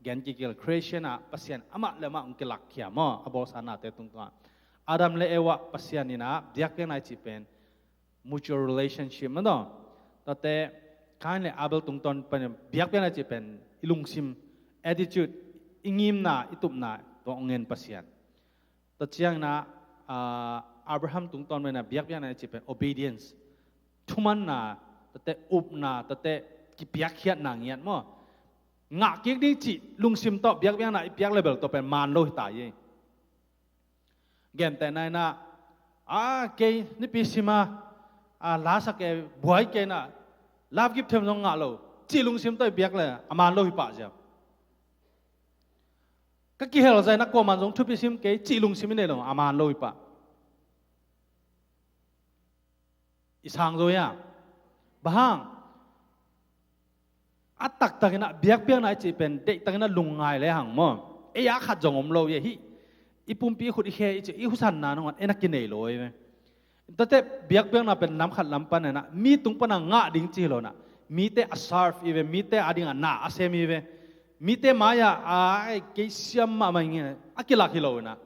gen kikil, creation ah Pasian amah le amah hong kilakkhia maw, a bawlsa nate tungtungah. Adam le Eva Pasian inah biakpiakna i cih pen mutual relationship maw taw. Tuate Kain le Abel tungtawn pen biakpiakna i cih pen i lungsim, attitude, i ngimna, i tupna, tua hong ngen Pasian. Tua ciangin ah, ah, Abraham tungtawn mah in ah biakpiakna i cih pen obedience, thumanna, tuate upna, tuate kipiakkhiatna ngiat maw. Ngah kik ding cih lungsim tawh biakpiakna i piak le bel tua pen maan lo hi ta hi. Gentehna in ah, a, kei nipi sima, a, la sa kei, buai kei in ah, love gift them zong ngah lo, cih lungsim tawh i biak le a maan lo hi pah ziau. Ka kihel zah in ah kuaman zong thupi sim kei, cih lungsim i nei lo, a maan lo hi pah. I sang zo hi a. Bang hang? A taktak in ah biakpiakna i cih pen deihtak in ah lungngai le hang maw. Ei a khat zong om lo hi a, hih i pumpi i khut i khe i cih, i husanna nangawn ei na kinei lo hi ve. Tuate biakpiakna pen lam khat lam pan in ah mi tung pan a ngah ding ci hi lo in ah, mite a serve hi ve, mite ading a na a sem hi ve. Mite mai-ah a, ei, kei siam mahmah ing e, a kilak hi lo in ah,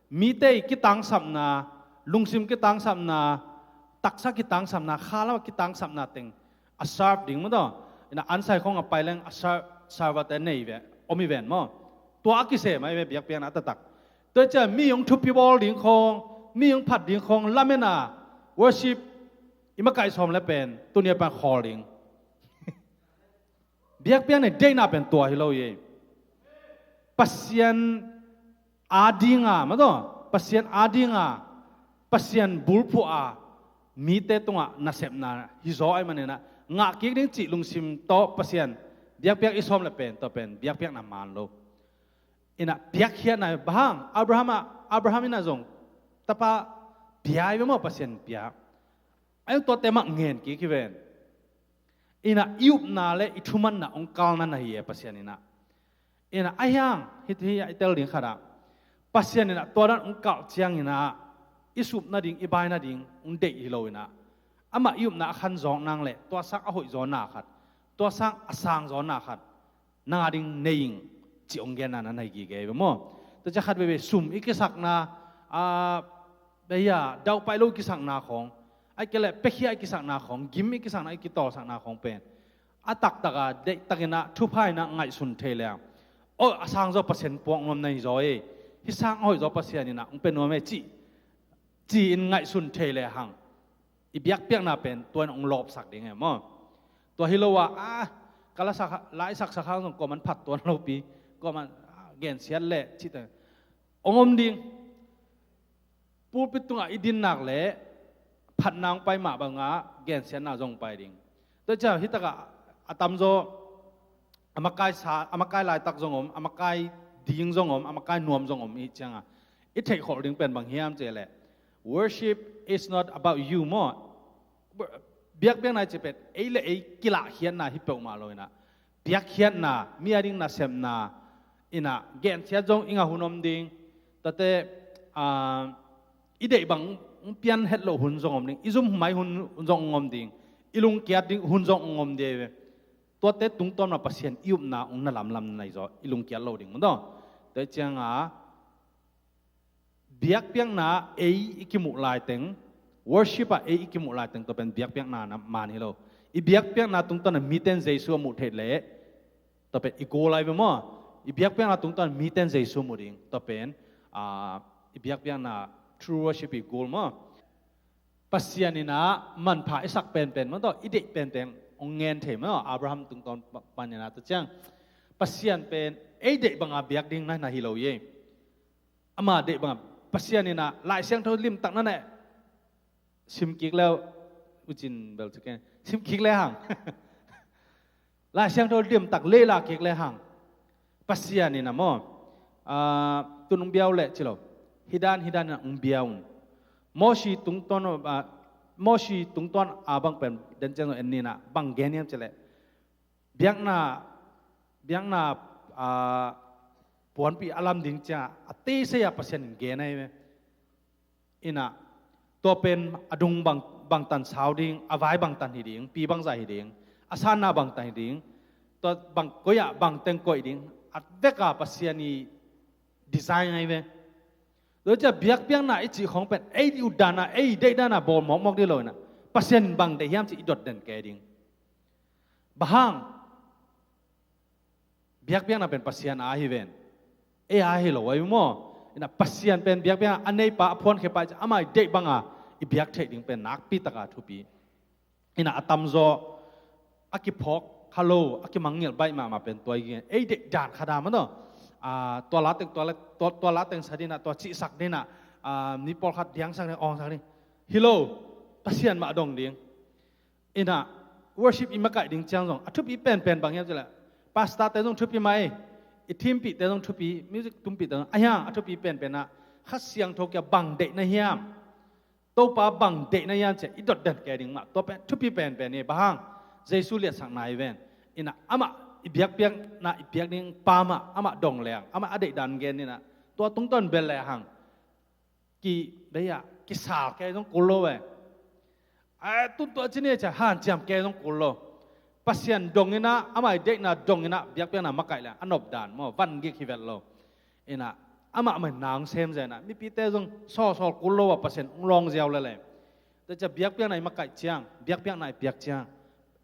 mite i kitangsapna, lungsim kitangsapna, taksa kitangsapna, kha lam a kitangsapna teng a serve ding maw taw. In ah ansai khawng a pai leng a ser-, server-te nei ve, om hi ven maw. Tua a kisem ahi ve biakpiakna a taktak. Tua ciang mi hong thupi bawl ding khawng, mi hong phat ding khawng lamen a, worship i makaih sawm le pen tuni a pan khawl ding. Biakpiakna deihna pen tua hi lo hi. Pasian adinga, maw taw, Pasian adinga, Pasian bulphuh a, mite tungah nasepna hi zaw ahih manin ah, ngah kik ding cih lungsim tawh Pasian biakpiak i sawm le pen, tua pen biakpiakna maan lo. In ah piakkhiatna, bang hang? Abraham ah, Abraham in ah zong tapa pia hi ve maw, Pasian pia. Ahi zong tuate mah ngen kik hi ven. In ah i upna le i thumanna hong kalna na hi e Pasian in ah. In ah ahi hang, hih, hih a i tel ding khat ah, Pasian in ah tua dan hong kalh ciangin ah i sup nading, i bai nading hong deih hi lo in ah, amah i upna a khan zawk nang le tua sang a hoih zaw na khat, tua sang a sang zaw na khat nang ading nei ing, cih hong genna na hi gige hi ve maw. Tua ciang khat veve sum i kisakna, a, bei a, dauhpaih lo i kisakna khawng, ahih kei leh piakhia i kisakna khawng, gim i kisakna, i kitawlsakna khawng pen a taktak a deihtakin ah thupha in ah ngaihsun thei le, aw, a sang zaw Pasian puak nuam na hi zaw e, hih sang a hoih zaw Pasian in ah hong pia nuam e, cih, ci-in ngaihsun thei le hang, i biakpiakna pen tua in hong lawpsak ding e maw. Tua hi lo a, a, ka la sak, la i saksak hang zong kuaman phat tuan lopi, kuaman, a, gensiat leh cihte hong om ding. Pulpit tungah i dinnak leh phatna hong pai mah bangah gensiatna zong pai ding. Tua ciang hih takah a tamzaw a makai sa, a makai laitak zong om, a makai ding zong om, a makai nuam zong om. Ih ciangah i theihkholh ding pen bang hiam cih leh, worship is not about you maw. Biakpiakna i cih pen ei le ei kilahkhiatna hi peuhmah lo in ah, piakkhiatna, mi ading nasepna in ah, gensiat zong i ngah hun om ding. Tuate, ah, i deih bang hong pian het loh hun zong om ding, i zum mai hun zong hong om ding, i lungkiat ding hun zong hong om ding. Tuate tungtawn mah Pasian i upna hong na lamlam na hi zaw, i lungkiat lo ding maw taw. Tua ciangah biakpiakna ei i kimuh laiteng, worship ah ei i kimuh laiteng, tua pen biakpiakna na maan hi lo. I biakpiakna tungtawn a mite in Jesu a muh theih leh, tua pen i goal ahi ve maw. I biakpiakna tungtawn a mite in Jesu muh ding, tua pen, ah, i biakpiakna true worship i goal maw. Pasian in ah manpha i sak penpen maw taw, i deih penpen hong ngen thei maw, Abraham tungtawn pa-, pan in ah. Tua ciang Pasian pen ei deih banga biak ding na, na hi lo hi. Ama deih banga, Pasian in ah Lai Siangtho limtak na na sim kik le uh, ucin bel cu ken, sim kik le hang. Lai Siangtho limtak leila kik le hang. Pasian in ah maw, ah, tun hong bia uh leh ci lo. Hih dan, hih dan in ah hong bia un. Mosi tungtawn, ah, Mosi tungtawn a bang pen den ciang en ni in ah bang gen hiam cih leh, biakna, biakna, ah, puanpi a lam ding ciang a teisei a Pasian in gen ahi ve. In ah, tua pen a dung bang, bangtan sau ding, a vai bangtan hi ding, pi bangzah hi ding, a sanna bangtan hi ding, tua bang koih ah bangteng koih ding, a vek a Pasian i design ahi ve. Tua ciang biakpiakna i cih khawng pen ei i utdan a, ei i deihdan a bawl mawkmawk ding lo in ah, Pasian in bang deih hiam cih i dot den kei ding. Bang hang? Biakpiakna pen Pasian a ahi ven. Ei a hi lo ahi maw? Ina Pasian pen biakpiakna a neipa a phuankhia pa i ci a, amah i deih banga i biak theih ding pen nakpi taka thupi. Ina a tamzaw a kiphawk kha lo, a kimangngilh baih mahmah pen tua i gen. Ei deih dan khat a maw taw. Ah, tua la teng, tua la, tua, tua la teng sa ding ina, tua cihsak ding ina, ah, mi pawlkhat diangsak ding, awngsak ding. Hi lo, Pasian mah dong ding. Ina worship i makaih ding ciang zong a thupi penpen bang hiam cih leh, pastor te zong thupi mah ei, i thimpihte zong thupi, music tumpihte zong a hiang a thupi penpen ah Kha Siangtho kia bang deihna hiam, Topa bang deihna hiam ci-a i dotdan kei ding mah, tua pen thupi penpen hi. Bang hang? Jesu liatsakna hi ven. Ina amah i biakpiakna i piak ding pa mah amah dong leng, amah a deihdan gen ina, tua tungtawn bel lehang ki, bei ah, kisal kei zong kul lo ve. Ai, tun tua ci ni cia hanciam kei zong kul lo. Pasian dong ina, amah i deihna dong ina biakpiakna makaih leng a nopdan maw, van gik hi vet lo. Ina amah mah na hong sem zen a, mipite zong sawlsawl kul lo a, Pasian hong lawng ziau lele. Tua cia biakpiakna i makaih ciang, biakpiakna i piak ciang,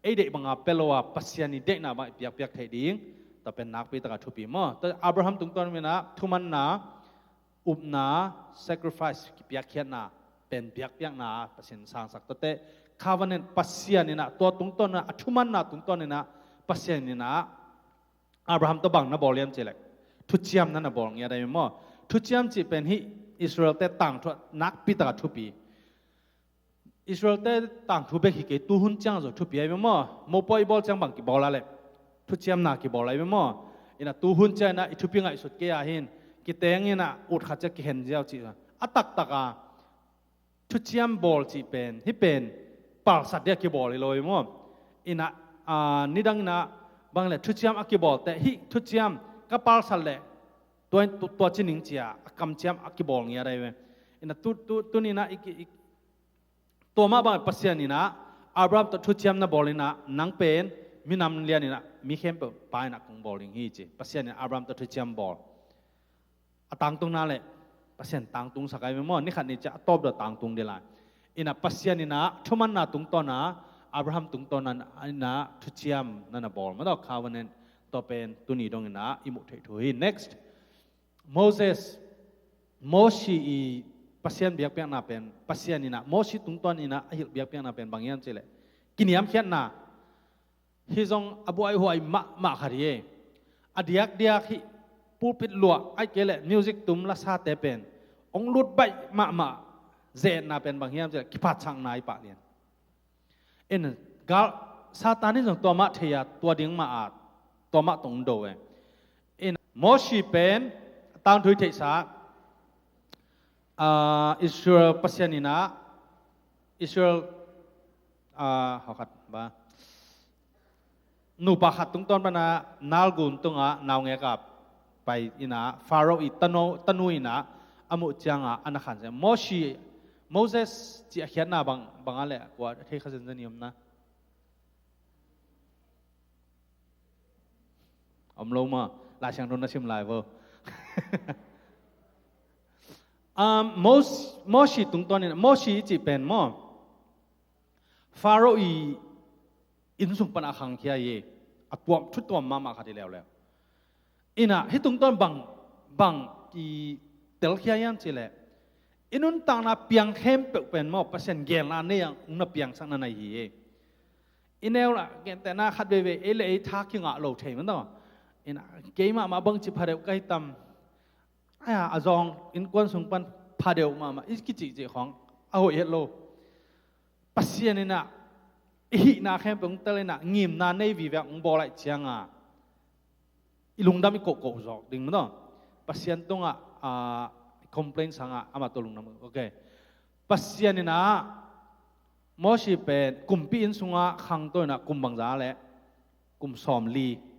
ei deih banga pia lo a, Pasian i deihna bang i piakpiak theih ding. Tua pen nakpi taka thupi maw. Tua Abraham tungtawn ina thumanna, upna, sacrifice kipiakkhiatna pen biakpiakna Pasian sangsak. Tuate covenant, Pasian ina tua tungtawn ina, a thumanna tungtawn ina Pasian ina Abraham tawh bang na bawl hiam cih leh, thuciam na na bawl ngiat ahi maw. Thuciam cih pen hih Israel-te tangthu ah nakpi taka thupi. Israel-te tangthu bek hi kei, tuhun ciang zong thupi ahi maw. Mopawi i bawl ciang bang kibawl a leh, thuciamna kibawl ahi maw. Ina tuhun ciang ina i thupi ngaihsut kei a hin, kiteng ina ut khat ciang kihen ziau cih a taktaka thuciam bawl cih pen, hih pen palsat dia kibawl hi lo hi maw. Ina, ah, nidang ina bang leh thuciam a kibawl teh, hih thuciam ka palsat leh tua, tua, tua ci ning cia a kamciam a kibawl ngiat ahi ve. Ina tu, tu, tuni ina i, i, tua mah bang Pasian ina Abraham tawh thuciam na bawl ina, nang pen minam lian ina, mi khempeuh pa ina kong bawl ding hi ci. Pasian ina Abraham tawh thuciam bawl. A tangtungna leh Pasian tangtungsak ahi maw, ni khat ni ciang a tawp deuh tangtung ding lai. Ina Pasian ina thumanna tungtawn a, Abraham tungtawn a ina thuciam na na bawl maw, covenant, tua pen tuni dong ina i muh theih thu hi. Next, Moses, Mosi i Pasian biakpiakna pen, Pasian ina Mosi tungtawn ina a hilh biakpiakna pen bang hiam cih leh, kiniamkhiatna. Hih zong a buaihuai mahmah khat hi. A diakdiak hih pulpit luah, ahih kei leh music tum lasate pen hong lut baih mahmah. Ze-etna pen bang hiam cih leh kiphatsakna hi pah lian. In gal, Satan in zong tua mah thei a, tua ding mah a, tua mah tawh hong do e. In Mosi pen a tangthu i theihsa, ah, Israel Pasian ina, Israel, ah, hawkhat ba, nupa khat tungtawn pana Nile gun tunga naungek a pai ina, Pharaoh i tanu, tanu ina a muh cianga a na khan zen. Mosi, Moses cih a khiatna bang, bang a leh kua thei kha zenzen i om na? Om lo maw, Lai Siangtho na sim lai vo. Um, Mos-, Mosi tungtawn in, Mosi i cih pen maw, Pharaoh i inn sung pan a khangkhia hi, a tuam, thu tuam mahmah khat hi leuleu. Ina, hih tungtawn bang, bang i telkhia hiam cih leh, i nuntakna piang khempeuh pen maw, Pasian gelna nei a hong na piangsak na na hi hi. I neu lah, gentehna khat veivei, ei le ei tha kingah lo thei maw taw. Ina, kei mahmah bangci phadeuh ka hi tam. Aia, a zawng innkuan sung pan phadeuh mahmah i kicihcih khawng a hoih het lo. Pasian ina i hihna khempeuh hong tel ina, ngimna nei vive hong bawl ahih cianga i lungdam i kohkoh zawk ding maw taw. Pasian tungah, ah, complain sangah amah tawh lungdam. Ok. Pasian ina Mosi pen kumpi inn sunga khangto ina kum bangza leh, kum sawmli.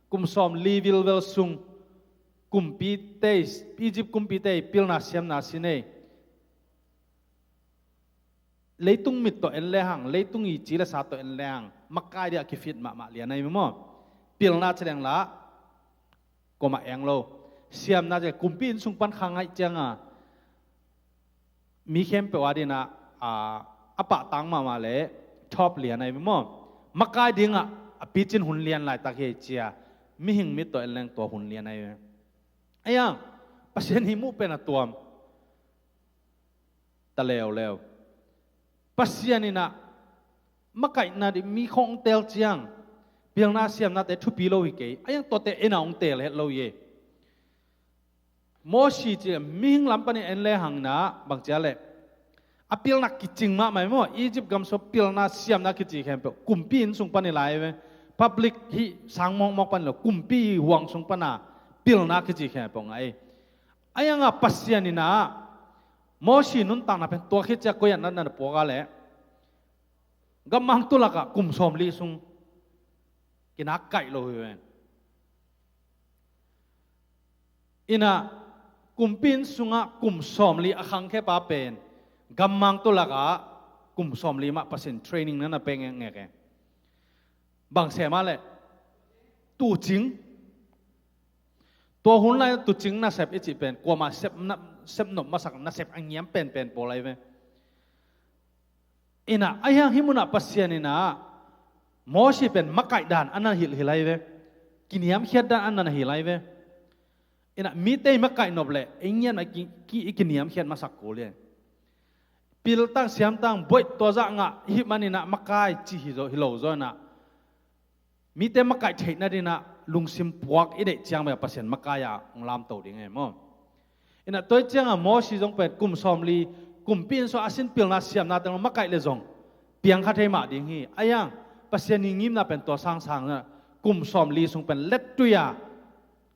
Kum sawmli vilvel sung kumpite, Egypt kumpite pilna siamna sin ei. Leitung mit tawh en lehang, leitung i ci le sa tawh en lehang, makai dia kifit mahmah lian ahi maw. Pilna ci leng lah, kuamah eng lo. Siamna ci leng kumpi inn sung pan khang ahih cianga mi khempeuh a dina, a, a pahtang mahmah le thawp lian ahi maw. Makai dingah a picin hun lian laitak hi cia, mihing mit tawh en leng tua hun lian ahi. Aiang, Pasian hih muh pen a tuam ta leuleu. Pasian in ah makaihna ding mi khong tel ciang pilna siamnate thupi lo hi kei. Aiang tuate en a hong tel het lo hi. Mosi ci mihing lam panin en le hang in ah bang cia leh a pilna kicing mahmah hi maw. Egypt gam sung pilna siamna kici khempeuh kumpi inn sung panin lai ve. Public hih sang mawkmawk panin lo, kumpi huang sung pana pilna kici khempeuh ngah hi. Aiang a Pasian in ah Mosi nuntakna pen tua khit ciang koi ah na na puak a leh gammang tulak ah kum sawmli sung kinak kaih lo hi ven. In ah kumpi inn sungah kum sawmli a khangkhia pa pen gammang tulak ah kum sawmli mah Pasian training na na pe ngekngek e. Bang sem a leh tuucing. Tua hun lai tuucing nasep i cih pen kuamah sep na, sep nop masak nasep a ngiam penpen pawl lai ve. In ah aiang hih munah Pasian in ah Mosi pen makaih dan a na hilh hi lai ve. Kiniamkhiat dan a na hilh lai ve. In ah mite i makaih nop leh ei ngian a ki, ki, i kiniamkhiat masak kul hi. Piltang siamtang buaih tua zah ngah hih manin ah makai ci hi zo, hi lo zaw in ah mite makaih theihna ding ah lungsim puak i deih ciang bek a Pasian makai a hong lamto ding e maw. In ah tua ciang a Mosi zong pen kum sawmli kumpi inn sung a sin pilna siamna teng lo makaih le zong piang kha thei mah ding hi. Aiang Pasian i ngimna pen tua sangsang na kum sawmli sung pen lettui a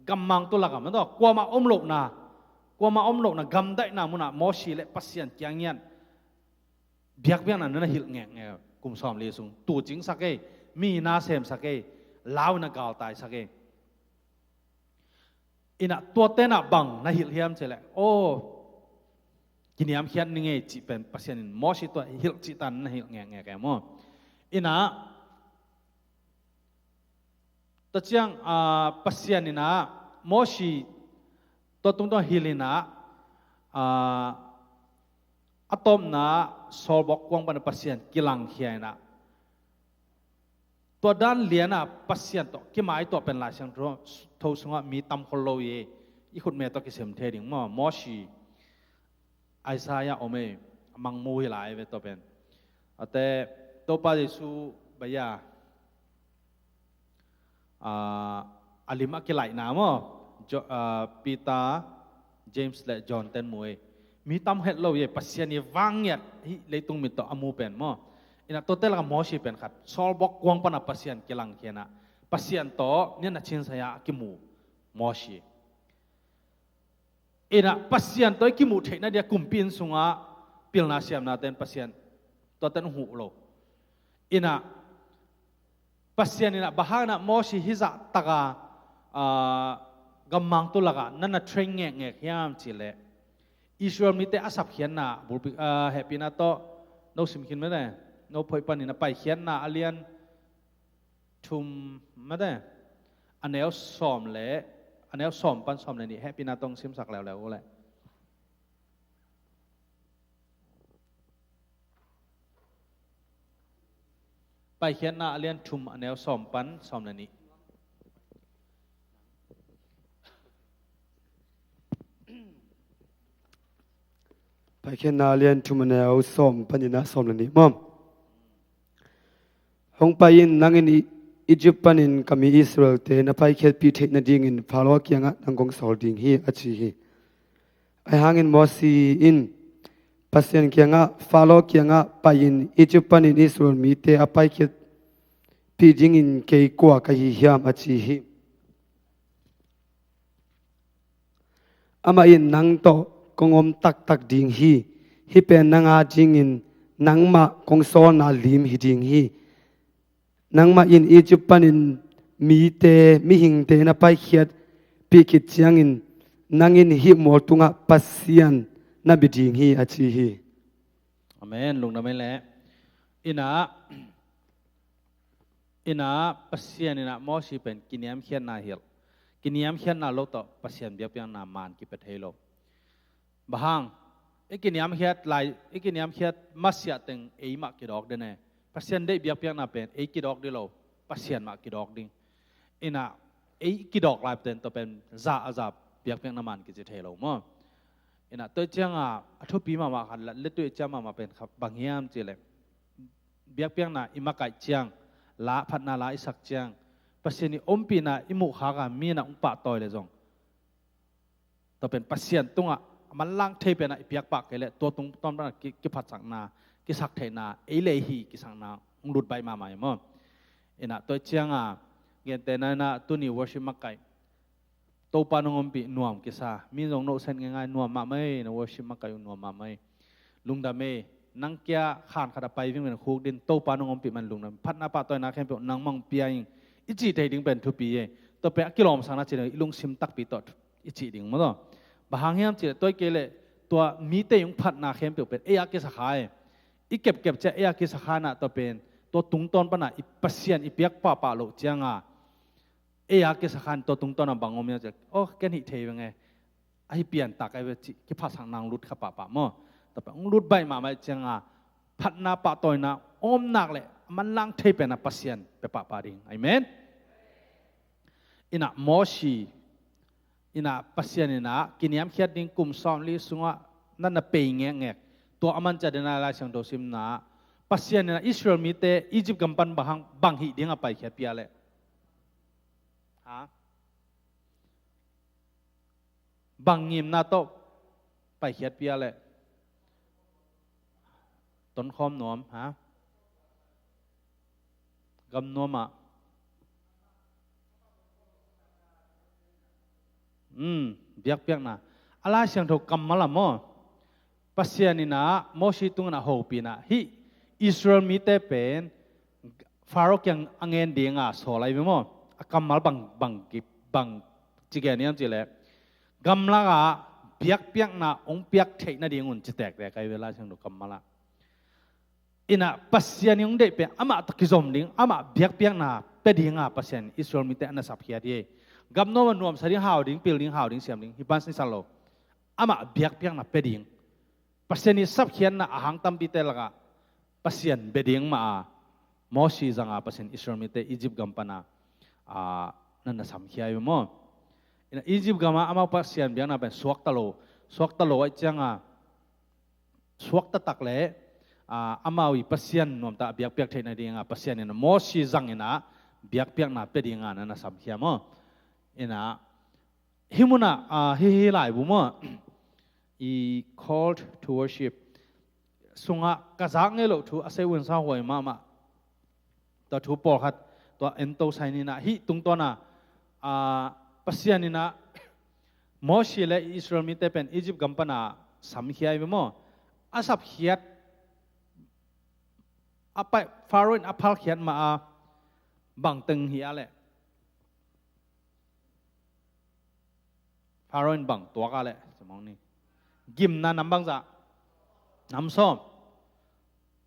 gammang tulak a man tawh kuamah om lohna, kuamah om lohna gamdaihna munah Mosi le Pasian kiang ngian biakpiakna na na hilh ngekngek. Kum sawmli sung tuucing sak e, mi na sem sak e, lau na galtai sak e. In ah tuate na bang na hilh hiam cih leh aw kiniamkhiat ning e cih pen Pasian in Mosi tua hilh cih tan na hilh ngekngek e maw. In ah tua ciang ah Pasian in ah Mosi tua tungtawn hilh in ah ah a tawpna sawlbawk kuang pan Pasian kilangkhia in ah tua dan lian a Pasian tawh kimaituah pen Lai Siangtho sungah mi tam khol lo hi. I khutme tawh kisem thei ding maw. Mosi, Isaiah om e, a mangmu hi lai ve tua pen. Ate Topa Jesu baya ah a lim a kilaihna maw. Jo, ah, Peter, James le John ten mu e. Mi tam het lo hi, Pasian i vangngiat hih leitung mit tawh a mu pen maw. In ah tuate lak a Mosi pen khat sawlbawk kuang pan a Pasian kilangkhia in ah Pasian tawh nian a cinsai a kimu Mosi. In ah Pasian tawh i kimuh theihna ding a kumpi inn sungah pilna siamna ten Pasian tua ten huh lo. In ah Pasian in ah bang hang in ah Mosi hih zah tak a ah gammang tulak ah na na train ngekngek hiam cih leh Israel mite a sapkhiatna bulpi ah hehpihna tawh no sim khin mate, no phoih panin a Paikhiatna a lian thum mate, a neu sawm le a neu sawm pan sawm le nih hehpihna tawh simsak leuleu uh leh. Paikhiatna a lian thum a neu sawm pan sawm le nih. Paikhiatna a lian thum a neu sawm panin a sawm le nih maw. Hong pai in, nang in I-, Egypt panin ka mi Israelte na paikhiatpih theih nadingin Faro kiangah nang kong sawl ding hi, a ci hi. Ahi hangin Mosi in Pasian kiangah, Faro kiangah pai in, Egypt panin Israel mite a paikhiatpih dingin kei kua ka hi hiam, a ci hi. Amah in, nang tawh kong om taktak ding hi. Hih pen nang a dingin nangmah kong sawlna lim hi ding hi. Nangmah in Egypt panin mite, mihingte na paikhiatpih khit ciangin nang in hih mual tungah Pasian na bia ding hi, a ci hi. Amen. Lungdam ei leh. Ina, ina Pasian ina Mosi pen kiniamkhiatna hilh. Kiniamkhiatna lo tawh Pasian biakpiakna man kipia thei lo. Bang hang, i kiniamkhiat lai, i kiniamkhiat masiah teng ei mah kidawk ding e. Pasian deih biakpiakna pen ei kidawk ding lo, Pasian mah kidawk ding. Ina, ei kidawk lai pen tawh pen za a za biakpiakna man kici thei lo maw. Inah tua cianga a thupi mahmah khat, lat le tuih ciang mahmah pen kha bang hiam cih leh, biakpiakna i makaih ciang, la phatna la i sak ciang, Pasian i ompihna i muh khak a, mi inah hong pahtawi le zong, tua pen Pasian tungah a manlang thei penah i piak pah kei leh, tua tungtawn panah ki, kiphatsakna, kisaktheihna, ei le ei hi kisakna hong lut baih mahmah hi maw. Inah tua cianga, gentehna inah tuni worship makaih, Topa nong ompih nuam kisa. Mi zong no sen ngeingai, nuam mahmah ei, na worship makaih uh nuam mahmah ei. Lungdam ei, nang kia khan khat a pai vingven khuk din, Topa nong ompih man lungdam. Phatna pahtawina khempeuh nangmah hong pia ing, i cih thei ding pen thupi ei. Tua pen a kilawmsakna cih ding, i lungsim takpi tawh i cih ding maw. Bang hang hiam cih leh, tua kei leh tua mite hong phatna khempeuh pen ei a kisakha ei. I kepkep ciah ei a kisakha inah tua pen, tua tungtawn panah i Pasian i piak pahpah loh cianga, ei a kisakha in tua tungtawn a bang om hiam cih leh, oh, ken hih thei veng e, ahi piantak ahi ve cih kiphatsakna hong lut kha pahpah maw. Tua pen hong lut baih mahmah cianga, phatna pahtawina om nak leh a manlang thei penah Pasian pia pahpah ding. Amen. Inah Mosi, inah Pasian inah kiniamkhiat ding kum sawmli sungah na na pei ngekngek, tua a man ciat dinah Lai Siangtho simna, Pasian inah Israel mite Egypt gam pan bang hang, bang hih dingah paikhiat pia leh, ha? Bang ngimna tawh paikhiat pia leh? Tonkhawm nuam, ha? Gam nuamah. Hmm, biakpiakna. A Lai Siangtho kammal ah maw, Pasian inah Mosi tungah hopih inah, hih Israel mite pen Pharaoh kiang a ngen dinga sawl ahi ve maw. A kammal bang, bang, bang ci gen hiam cih leh, gamlakah biakpiakna hong piak theih nadingun ci tektek ahi ve, Lai Siangtho kammal ah. Inah Pasian in hong deih pen amah tawh kizom ding, amah biakpiakna pia dinga Pasian Israel mite a na sapkhiat hi. Gam nuam a nuamsa ding, hau ding, pil ding, hau ding, siam ding, hih pan sisan lo. Amah biakpiakna pia ding. Pasian i sapkhiatna a hang tampite lakah Pasian bia ding mah a, Mosi zanga Pasian Israel mite Egypt gam pana, a, na na samkhia hi maw. Inah Egypt gama amau Pasian biakna pen suakta lo, suakta lo ahih cianga, suakta tak leh, a, amau i Pasian nuamta a biakpiak theih nadinga Pasian inah Mosi zang inah biakpiakna pia dinga na na samkhia maw. Inah hih munah, a, hih, hih laibu maw, i Called to Worship sungah ka zak ngei loh thu a sei uh in sa huai mahmah. Tua thu pawlkhat tua ento sai ni inah, hih tungtawna, a, Pasian inah Mosi le Israel mite pen Egypt gam pana samkhia hi ve maw. A sapkhiat, a pai, Pharaoh in a phalkhiat mah a, bang teng hi a leh? Pharaoh in bang tuak a leh, samong ni. Gimna nam bangzah? Nam sawm.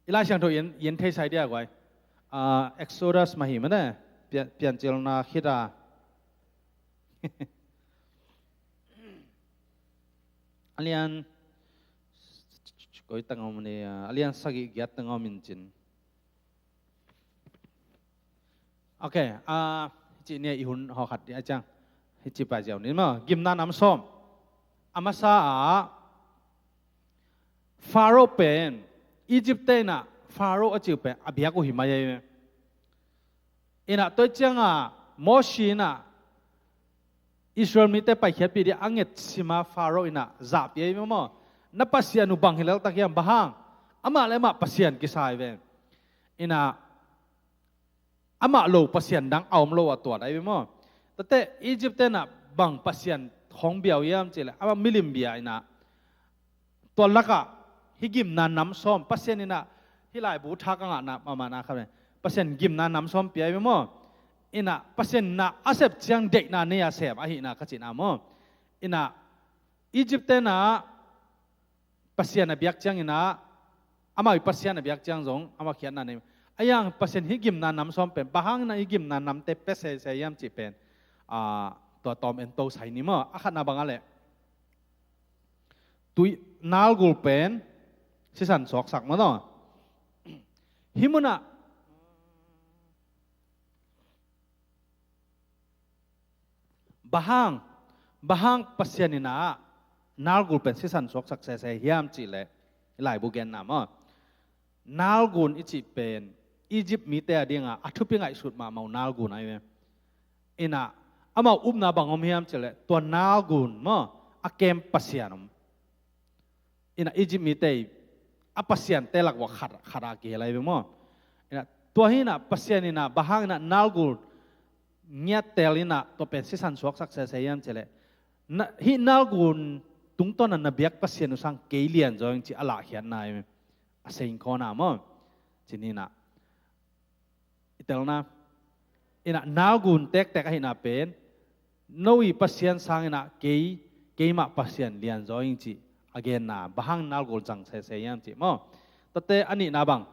I Lai Siangtho i en, i en thei sai dia guai. A, Exodus mah hi mah ne. Pian, Piancilna khit a. A lian, koi tang om ni, a, a lian sagih giat tang om in cin. Ok, a, hih ci ni a i hun hawkhat ni a ciang. Hih ci pai ziau ni maw, gimna nam sawm. A masa ah, Pharaoh pen, Egypt te inah, Pharaoh a ci uh pen, a biak uh hi mai ahi. Inah tua cianga, Mosi inah, Israel mite paikhiatpih dia a nget sima Pharaoh inah zahpih ahi ve maw. Na Pasian uh bang hi leltak hiam, bang hang? Amah le amah Pasian kisa hi ve. Inah amah lo Pasian dang a om lo a tuat ahi ve maw. Tate Egypt te inah bang Pasian khong bia uh hiam cih leh, amah milim bia inah. Tua lakah, hih gimna nam sawm, Pasian inah, hih laibu thak a ngahna, mahmahna kha ve. Pasian gimna nam sawm pia hi ve maw. Inah, Pasian inah, a sep ciang deihna nei a sem, ahihna ka cihna maw. Inah, Egypt te inah, Pasian a biak ciang inah, amau i Pasian a biak ciang zong, amau khiatna nei. A yang Pasian hih gimna nam sawm pen, bang hang inah hih gimna namte pia sese hiam cih pen, a, tua tawm ento sai ni maw, a khatna bang a leh. Tui nalgul pen sisan suaksak maw taw. Hih munah bang hang Bang hang Pasian in ah nalgul pen sisan suaksak sese hiam cih leh, i laibu genna maw, nalgul i cih pen Egypt mite a dingah a thupi ngaihsut mahmah uh nalgul ahi ve. In ah amau upna bang om hiam cih leh tua nalgul maw, a kem pasian om. In ah Egypt mite a pasiante lak uah khat, khat a kihel ahi ve maw. In ah tua hi in ah Pasian in ah bang hang in ah nalgul ngiat tel in ah tua pen sisan suaksak sese hiam cih leh, na, hih nalgul tungtawn a na biak Pasian uh sang kei lianzaw ing ci a lahkhiatna ahi ve. A seng khawna maw. Ci ni in ah i telna, in ah nalgul tektek ahihna pen, no i Pasian sang in ah kei, keimah Pasian lianzaw ing ci a genna, bang hang nalgul zang sese hiam cih maw. Tuate a nihna bang,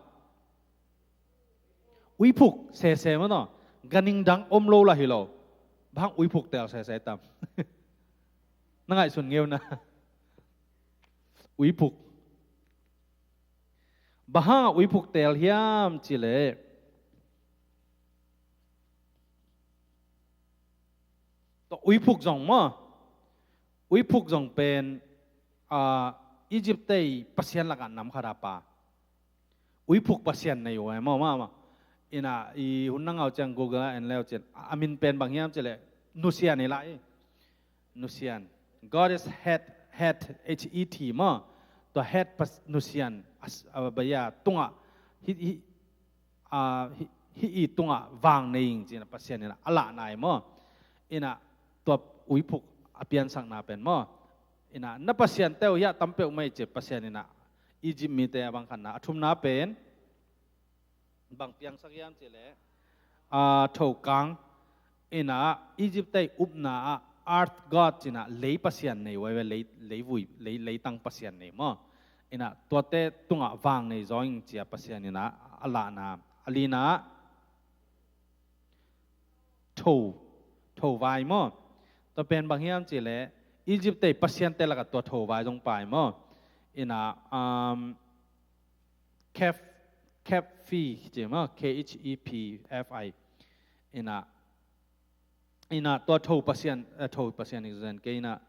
uiphuk sese maw no. Ganhing dang om lo lah hi lo. Bang hang uiphuk tel sese tam? Na ngaihsun ngeuna. Uiphuk. Bang hang a uiphuk tel hiam cih leh, tua uiphuk zong maw, uiphuk zong pen, ah, Egypt te i pasian lakah nam khat a pa. Uiphuk pasian nei uh e maw, maw, maw. In ah i hun na ngah uh ciang Google ah en le uh cin. A, a min pen bang hiam cih leh, nusian hi lai. Nusian. God is het, het, H E T maw. Tua het pas, nusian, as, a, baya, tungah, hi, hi, a, hi, hi i tungah vang nei ing ci in ah Pasian in ah a lahna hi maw. In ah tua uiphuk a piansakna pen maw. In ah na pasiante uh hiah tam peuhmah hi ci Pasian in ah Egypt mite a bang khatna, a thumna pen, bang piangsak hiam cih leh, a, thokang, in ah Egypt te i upna ah earth god ci in ah lei pasian nei uh ahi ve, lei, leivui, lei, leitang pasian nei maw. In ah tuate tungah vang nei zaw ing ci a Pasian in ah a lahna. A lina, tho, tho vai maw. Tua pen bang hiam cih leh, Egypt te i pasiante lakah tua tho vai zong pai maw. In ah, um, Kephi, Kephi ci maw, K H E P F I. In ah, in ah tua tho pasian, eh, tho pasian i zen kei in ah.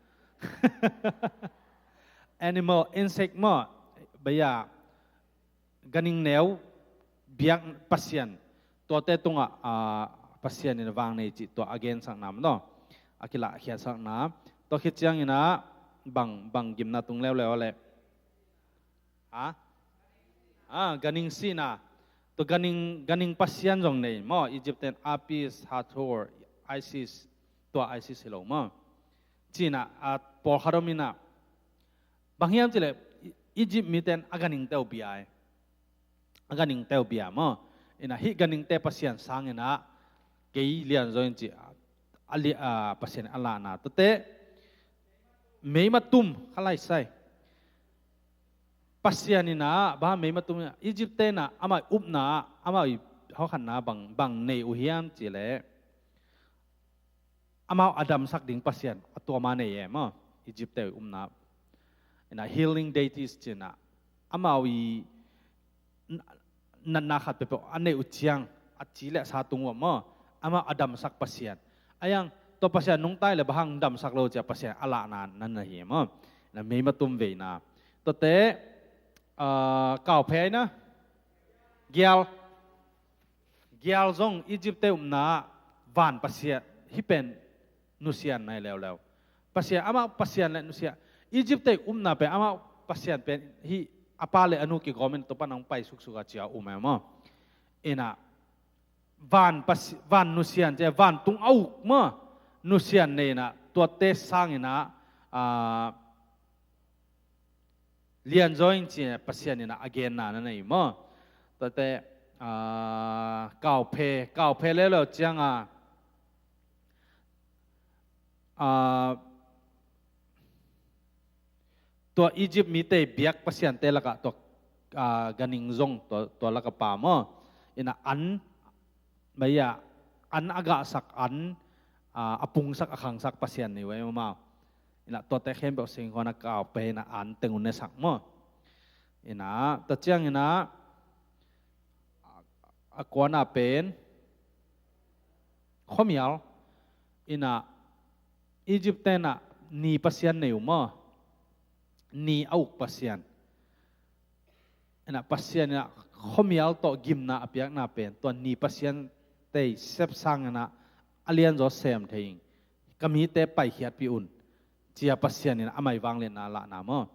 Animal, insect maw, baya, ganhing neu biak pasian, tuate tungah, ah, Pasian in vang nei cih tua a gensakna maw no. A kilahkhiatsakna. Tua khit ciangin ah bang, bang gimna tung leuleu leh. Ha? Ah, ganhing sihna. Tua ganhing, ganhing pasian zong nei maw. Egypt ten Apis, Hathor, Isis, tua Isis hi lo maw. Ci in ah, a, pawlkhat om in ah. Bang hiam cih leh, Egypt miten a ganhingte uh bia e. A ganhingte uh bia maw. In ah hih ganhingte pasian sang in ah kei lianzaw ing ci a, a li-, a, Pasian a lahna. Tuate, meimatum, kha lai sai. Pasian in ah, bang meimatum in ah, Egypt te in ah, amau i upna, amau i hawkhatna bang, bang nei uh hiam cih leh, amau a damsak ding pasian a tuama nei e maw, Egypt te i upna. In ah healing deities ci in ah, amau i n-, natna khat peuhpeuh a neih uh ciang, a ci le a sa tung uh maw, amau a damsak pasian. A iang, tua pasian nungta leh bang hang damsak lo ci a Pasian a lahna na na hi maw. Na meimatum veina. Tuate, ah, kauphe na, gial. Gial zong Egypt te upna van pasian, hih pen nusian nai leuleu. Pasian, amau pasian le nusian. Egypt te upna pen amau pasian pen hih a pa le a nu kigawm in tua pan hong pai suksuk a ci a um e maw. In ah van pasi-, van nusian ci a, vantung a uk maw, nusian nei in ah tuate sang in ah, ah, lianzaw ing ci a Pasian in ah a genna na nei maw. Tuate, ah, kauphe, kauphe leuleu ciang a, ah, tua Egypt mite biak pasiante lakah tua, ah, ganhing zong tua, tua lakah pa maw. In ah an, baya, an a gahsak an, ah, a pungsak a khangsak pasian nei uh e maw. In ah tuate khempeuh singkhawn a kauphe in ah an teng uh nesak maw. In ah, tua ciang in ah, a kuana pen, khuamial, in ah, Egypt ten ah ni pasian nei uh maw? Ni a uk pasian. Ina Pasian ina khuamial tawh gimna a piakna pen tua ni pasiante i sep sangin a lianzaw sem thei ing. Ka mite paikhiatpih un, ci-a Pasian ina a mai vangliatna lahna maw?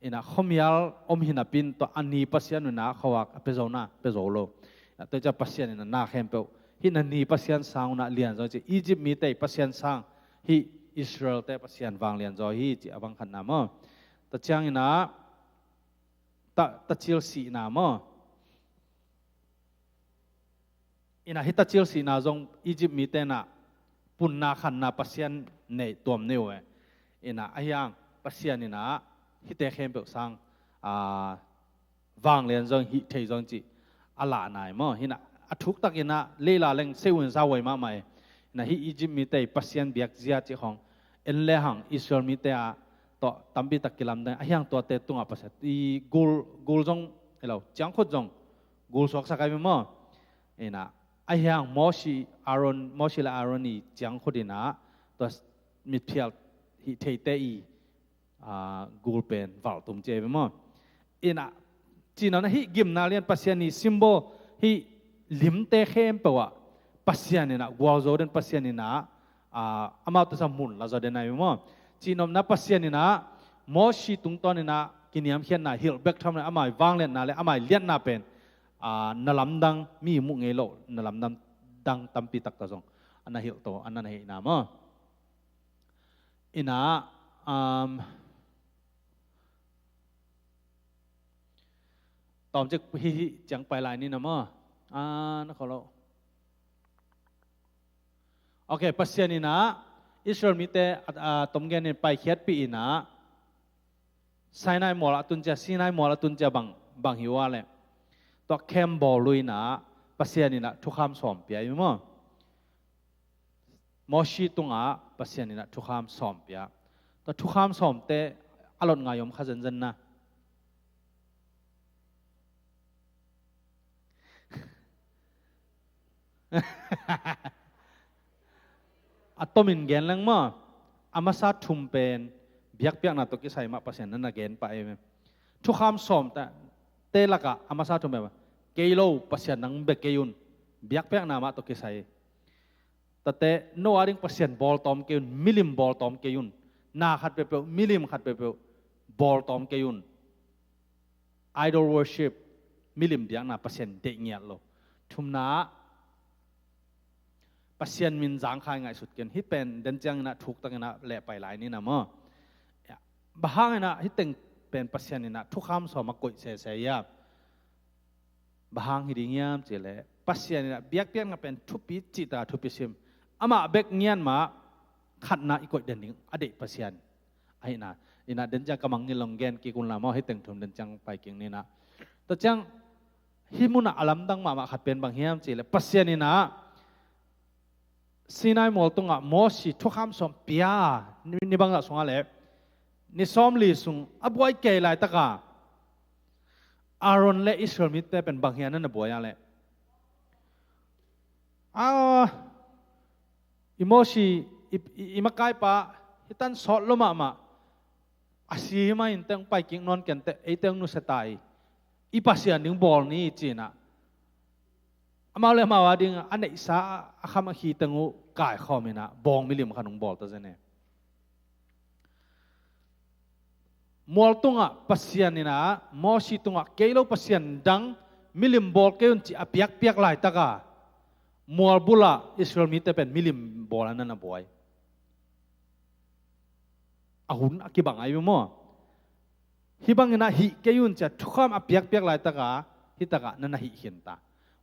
Ina khuamial om hi napin tua a ni pasian ina khuavak a pia zo na, pia zo lo. Ina tua ciang Pasian ina na khempeuh hih na ni pasian sang ina lianzaw ci, Egypt mite i pasian sang hih Israel-te pasian vanglianzaw hi ci a bang khatna maw? Tua ciang ina ta, tacil sihna maw? Ina hih tacil sihna zong Egypt mite ina punna khanna pasian nei tuam nei uh e. Ina ahi hang Pasian ina hihte khempeuh sang, a, vanglian zong hih thei zong cih a lahna hi maw? Ina a thuktak ina leila leng sei uh in sa huai mahmah e. Ina hih Egypt mite i pasian biakzia cih khong en le hang Israel mite a tawh tampi tak kilamdang ahi hang tuate tungah Pasian i gul, gul zong elo ciangkhut zong gul suaksak ai maw? Ina ahi hang Mosi, Aaron, Mosi le Aaron i ciangkhut ina tua mitphial hih theite i, a, gul pen valtum ci ai maw? Ina cinopna hih gimna lian Pasian i symbol hih limte khempeuh ah Pasian ina gualzo den Pasian ina, a, amau tasa mun la zaw den ai maw? Cinopna Pasian ina Mosi tungtawn ina kiniamkhiatna hilh bek tham le amai vangliatna le amai liatna pen, a, na lamdang mi muh ngei lo na lamdang dang tampi takta zong a na hilh to a na na hihna maw? Ina, um, tawmcik hih, hih ciang pai lai ni na maw? A, na kholo. Ok, Pasian ina Israel mite, a, a, tomgen in paikhiatpih ina Sinai mual a tun cia, Sinai mual a tun cia bang, bang hi ua le tua khembawl luina Pasian ina thukham sawm pia i maw? Mosi tungah Pasian ina thukham sawm pia. Tua thukham sawmte a lot ngai om kha zenzen na. A tomin gen leng maw? A masa thum pen biakpiakna tawh kisai mah Pasian na na gen pah ei. Thukham sawmte lakah a masa thum pen kei lo Pasian nang bek kei un, biakpiakna mah tawh kisai. Tate Noah ding Pasian bawltawm kei un, milim bawltawm kei un, na khat peuhpeuh, milim khat peuhpeuh bawltawm kei un. Idol worship, milim biakna Pasian deih ngiat lo. Thumna ah Pasian min zangkhai ngaihsut kei un. Hih pen den ciangin ah thuktakin ah lehpai lai ni na maw? Bang hangin ah hih teng pen Pasian in ah thukham sawm a koih sese hiam? Bang hang hi ding hiam cih leh Pasian in ah biakpiakna pen thupi cihtak a thupi sim, amah bek ngiat mah khatna i koih den ding a deih Pasian ahihna. In ah den ciang ka mangngilh long gen kik un la maw, hih teng thum den ciang pai kik ni na. Tua ciang hih munah a lamdang mahmah khat pen bang hiam cih leh Pasian in ah Sinai mual tungah Mosi thukham sawm pia, ni, ni bangzah sungah leh ni sawmli sung a buai kei laitaka Aaron le Israel mite pen bang hiam na na buai ah leh, a, i Mosi, i, i, i makaipa hih tan sawt lo mahmah, a si hi mah inteh hong pai kik nawn kenteh, eite hong nusia ta hi, i Pasian ding bawl ni ci-in ah amau le amau a ding a neihsa a kham a khi teng uh kaikhawm in ah bawng milim khat hong bawl ta zen e. Mual tungah Pasian in ah Mosi tungah kei lo Pasian dang milim bawl kei un ci a piakpiak laitaka mual bulah Israel mite pen milim bawl a na na buai. A hun a kibang ai maw? Hih bangin ah hih kei un ci a thukham a piakpiak laitaka hih takah na na hih khin ta.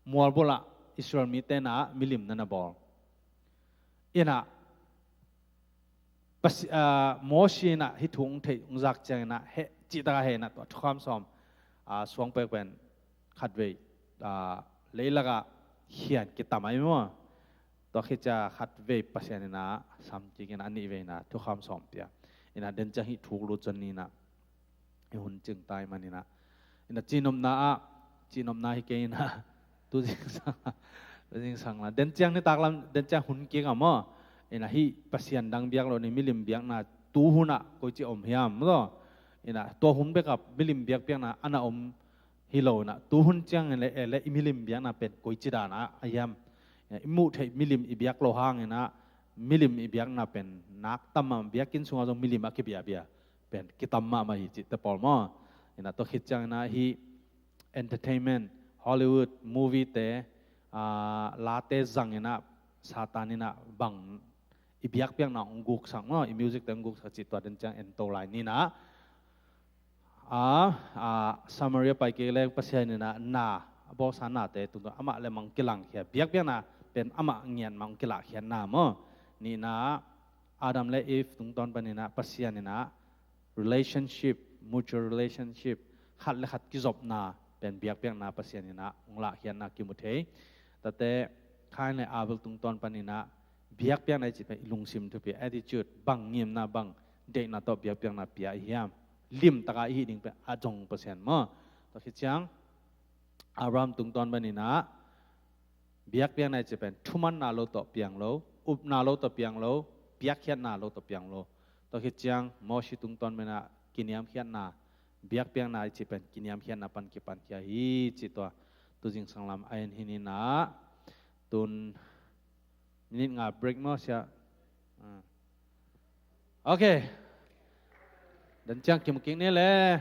Mual bulah Israel mite in ah milim na na bawl. In ah Pasi-, ah, Mosi in ah hih thu hong theih hong zak ciangin ah heh, cihtak a heh in ah tua thukham sawm, ah, suang pek pen khatvei, ah, leilakah khian kitam ai maw? Tua khit ciang khatvei Pasian in ah sam kik in ah a nihvei in ah thukham sawm pia. In ah den ciang hih thuk lut zon ni in ah i hun cing tai man in ah. In ah cihnopna ah, cihnopna hi kei in ah tu zingsang, tu zingsang la. Den ciang nitak lam, den ciang hun kik a maw? In ah hih Pasian dang biak lo ni, milim biakna tu hunah koici om hiam, maw? Inah tua hun bekah milim biakpiakna ana om hi lo inah, tu hun ciangin le, eh, le i milim biakna pen koici danah a hiam? I muh theih milim i biak lo hanginah milim i biakna pen nak tam mah, biakinn sungah zong milim a kibiabia pen kitam mahmah hi cihte pawl maw? Inah tua khit cianginah hih entertainment, Hollywood movie te, ah, late zanginah Satan inah bang i biakpiakna hong guksak maw, i music te hong guksak cih tua den ciang ento lai ninah. A, a, Samaria pai kik leng Pasian inah na, a bawlsa nate tungtawn amah le mang kilangkhia, biakpiakna pen amah ngiat mah hong kilahkhiatna maw? Nihna, Adam le Eve tungtawn paninah Pasian inah relationship, mutual relationship, khat le khat kizopna pen biakpiakna Pasian inah hong lahkhiatna kimu thei. Tate Kain le Abel tungtawn paninah biakpiakna i cih pen i lungsim thupi, attitude, bang ngimna, bang deihna tawh biakpiakna pia i hiam? Limtaka i hih ding pen a zong Pasian maw? Tua khit ciang Abraham tungtawn paninah biakpiakna i cih pen thumanna lo tawh piang lo, upna lo tawh piang lo, piakkhiatna lo tawh piang lo. Tua khit ciang Mosi tungtawn paninah kiniamkhiatna, biakpiakna i cih pen kiniamkhiatna pan kipankhia hi cih tua tu zingsang lam a en hi ninah. Tun minit nga break maw sia? Ah. Ok. Dan ciang kimu kik ni le.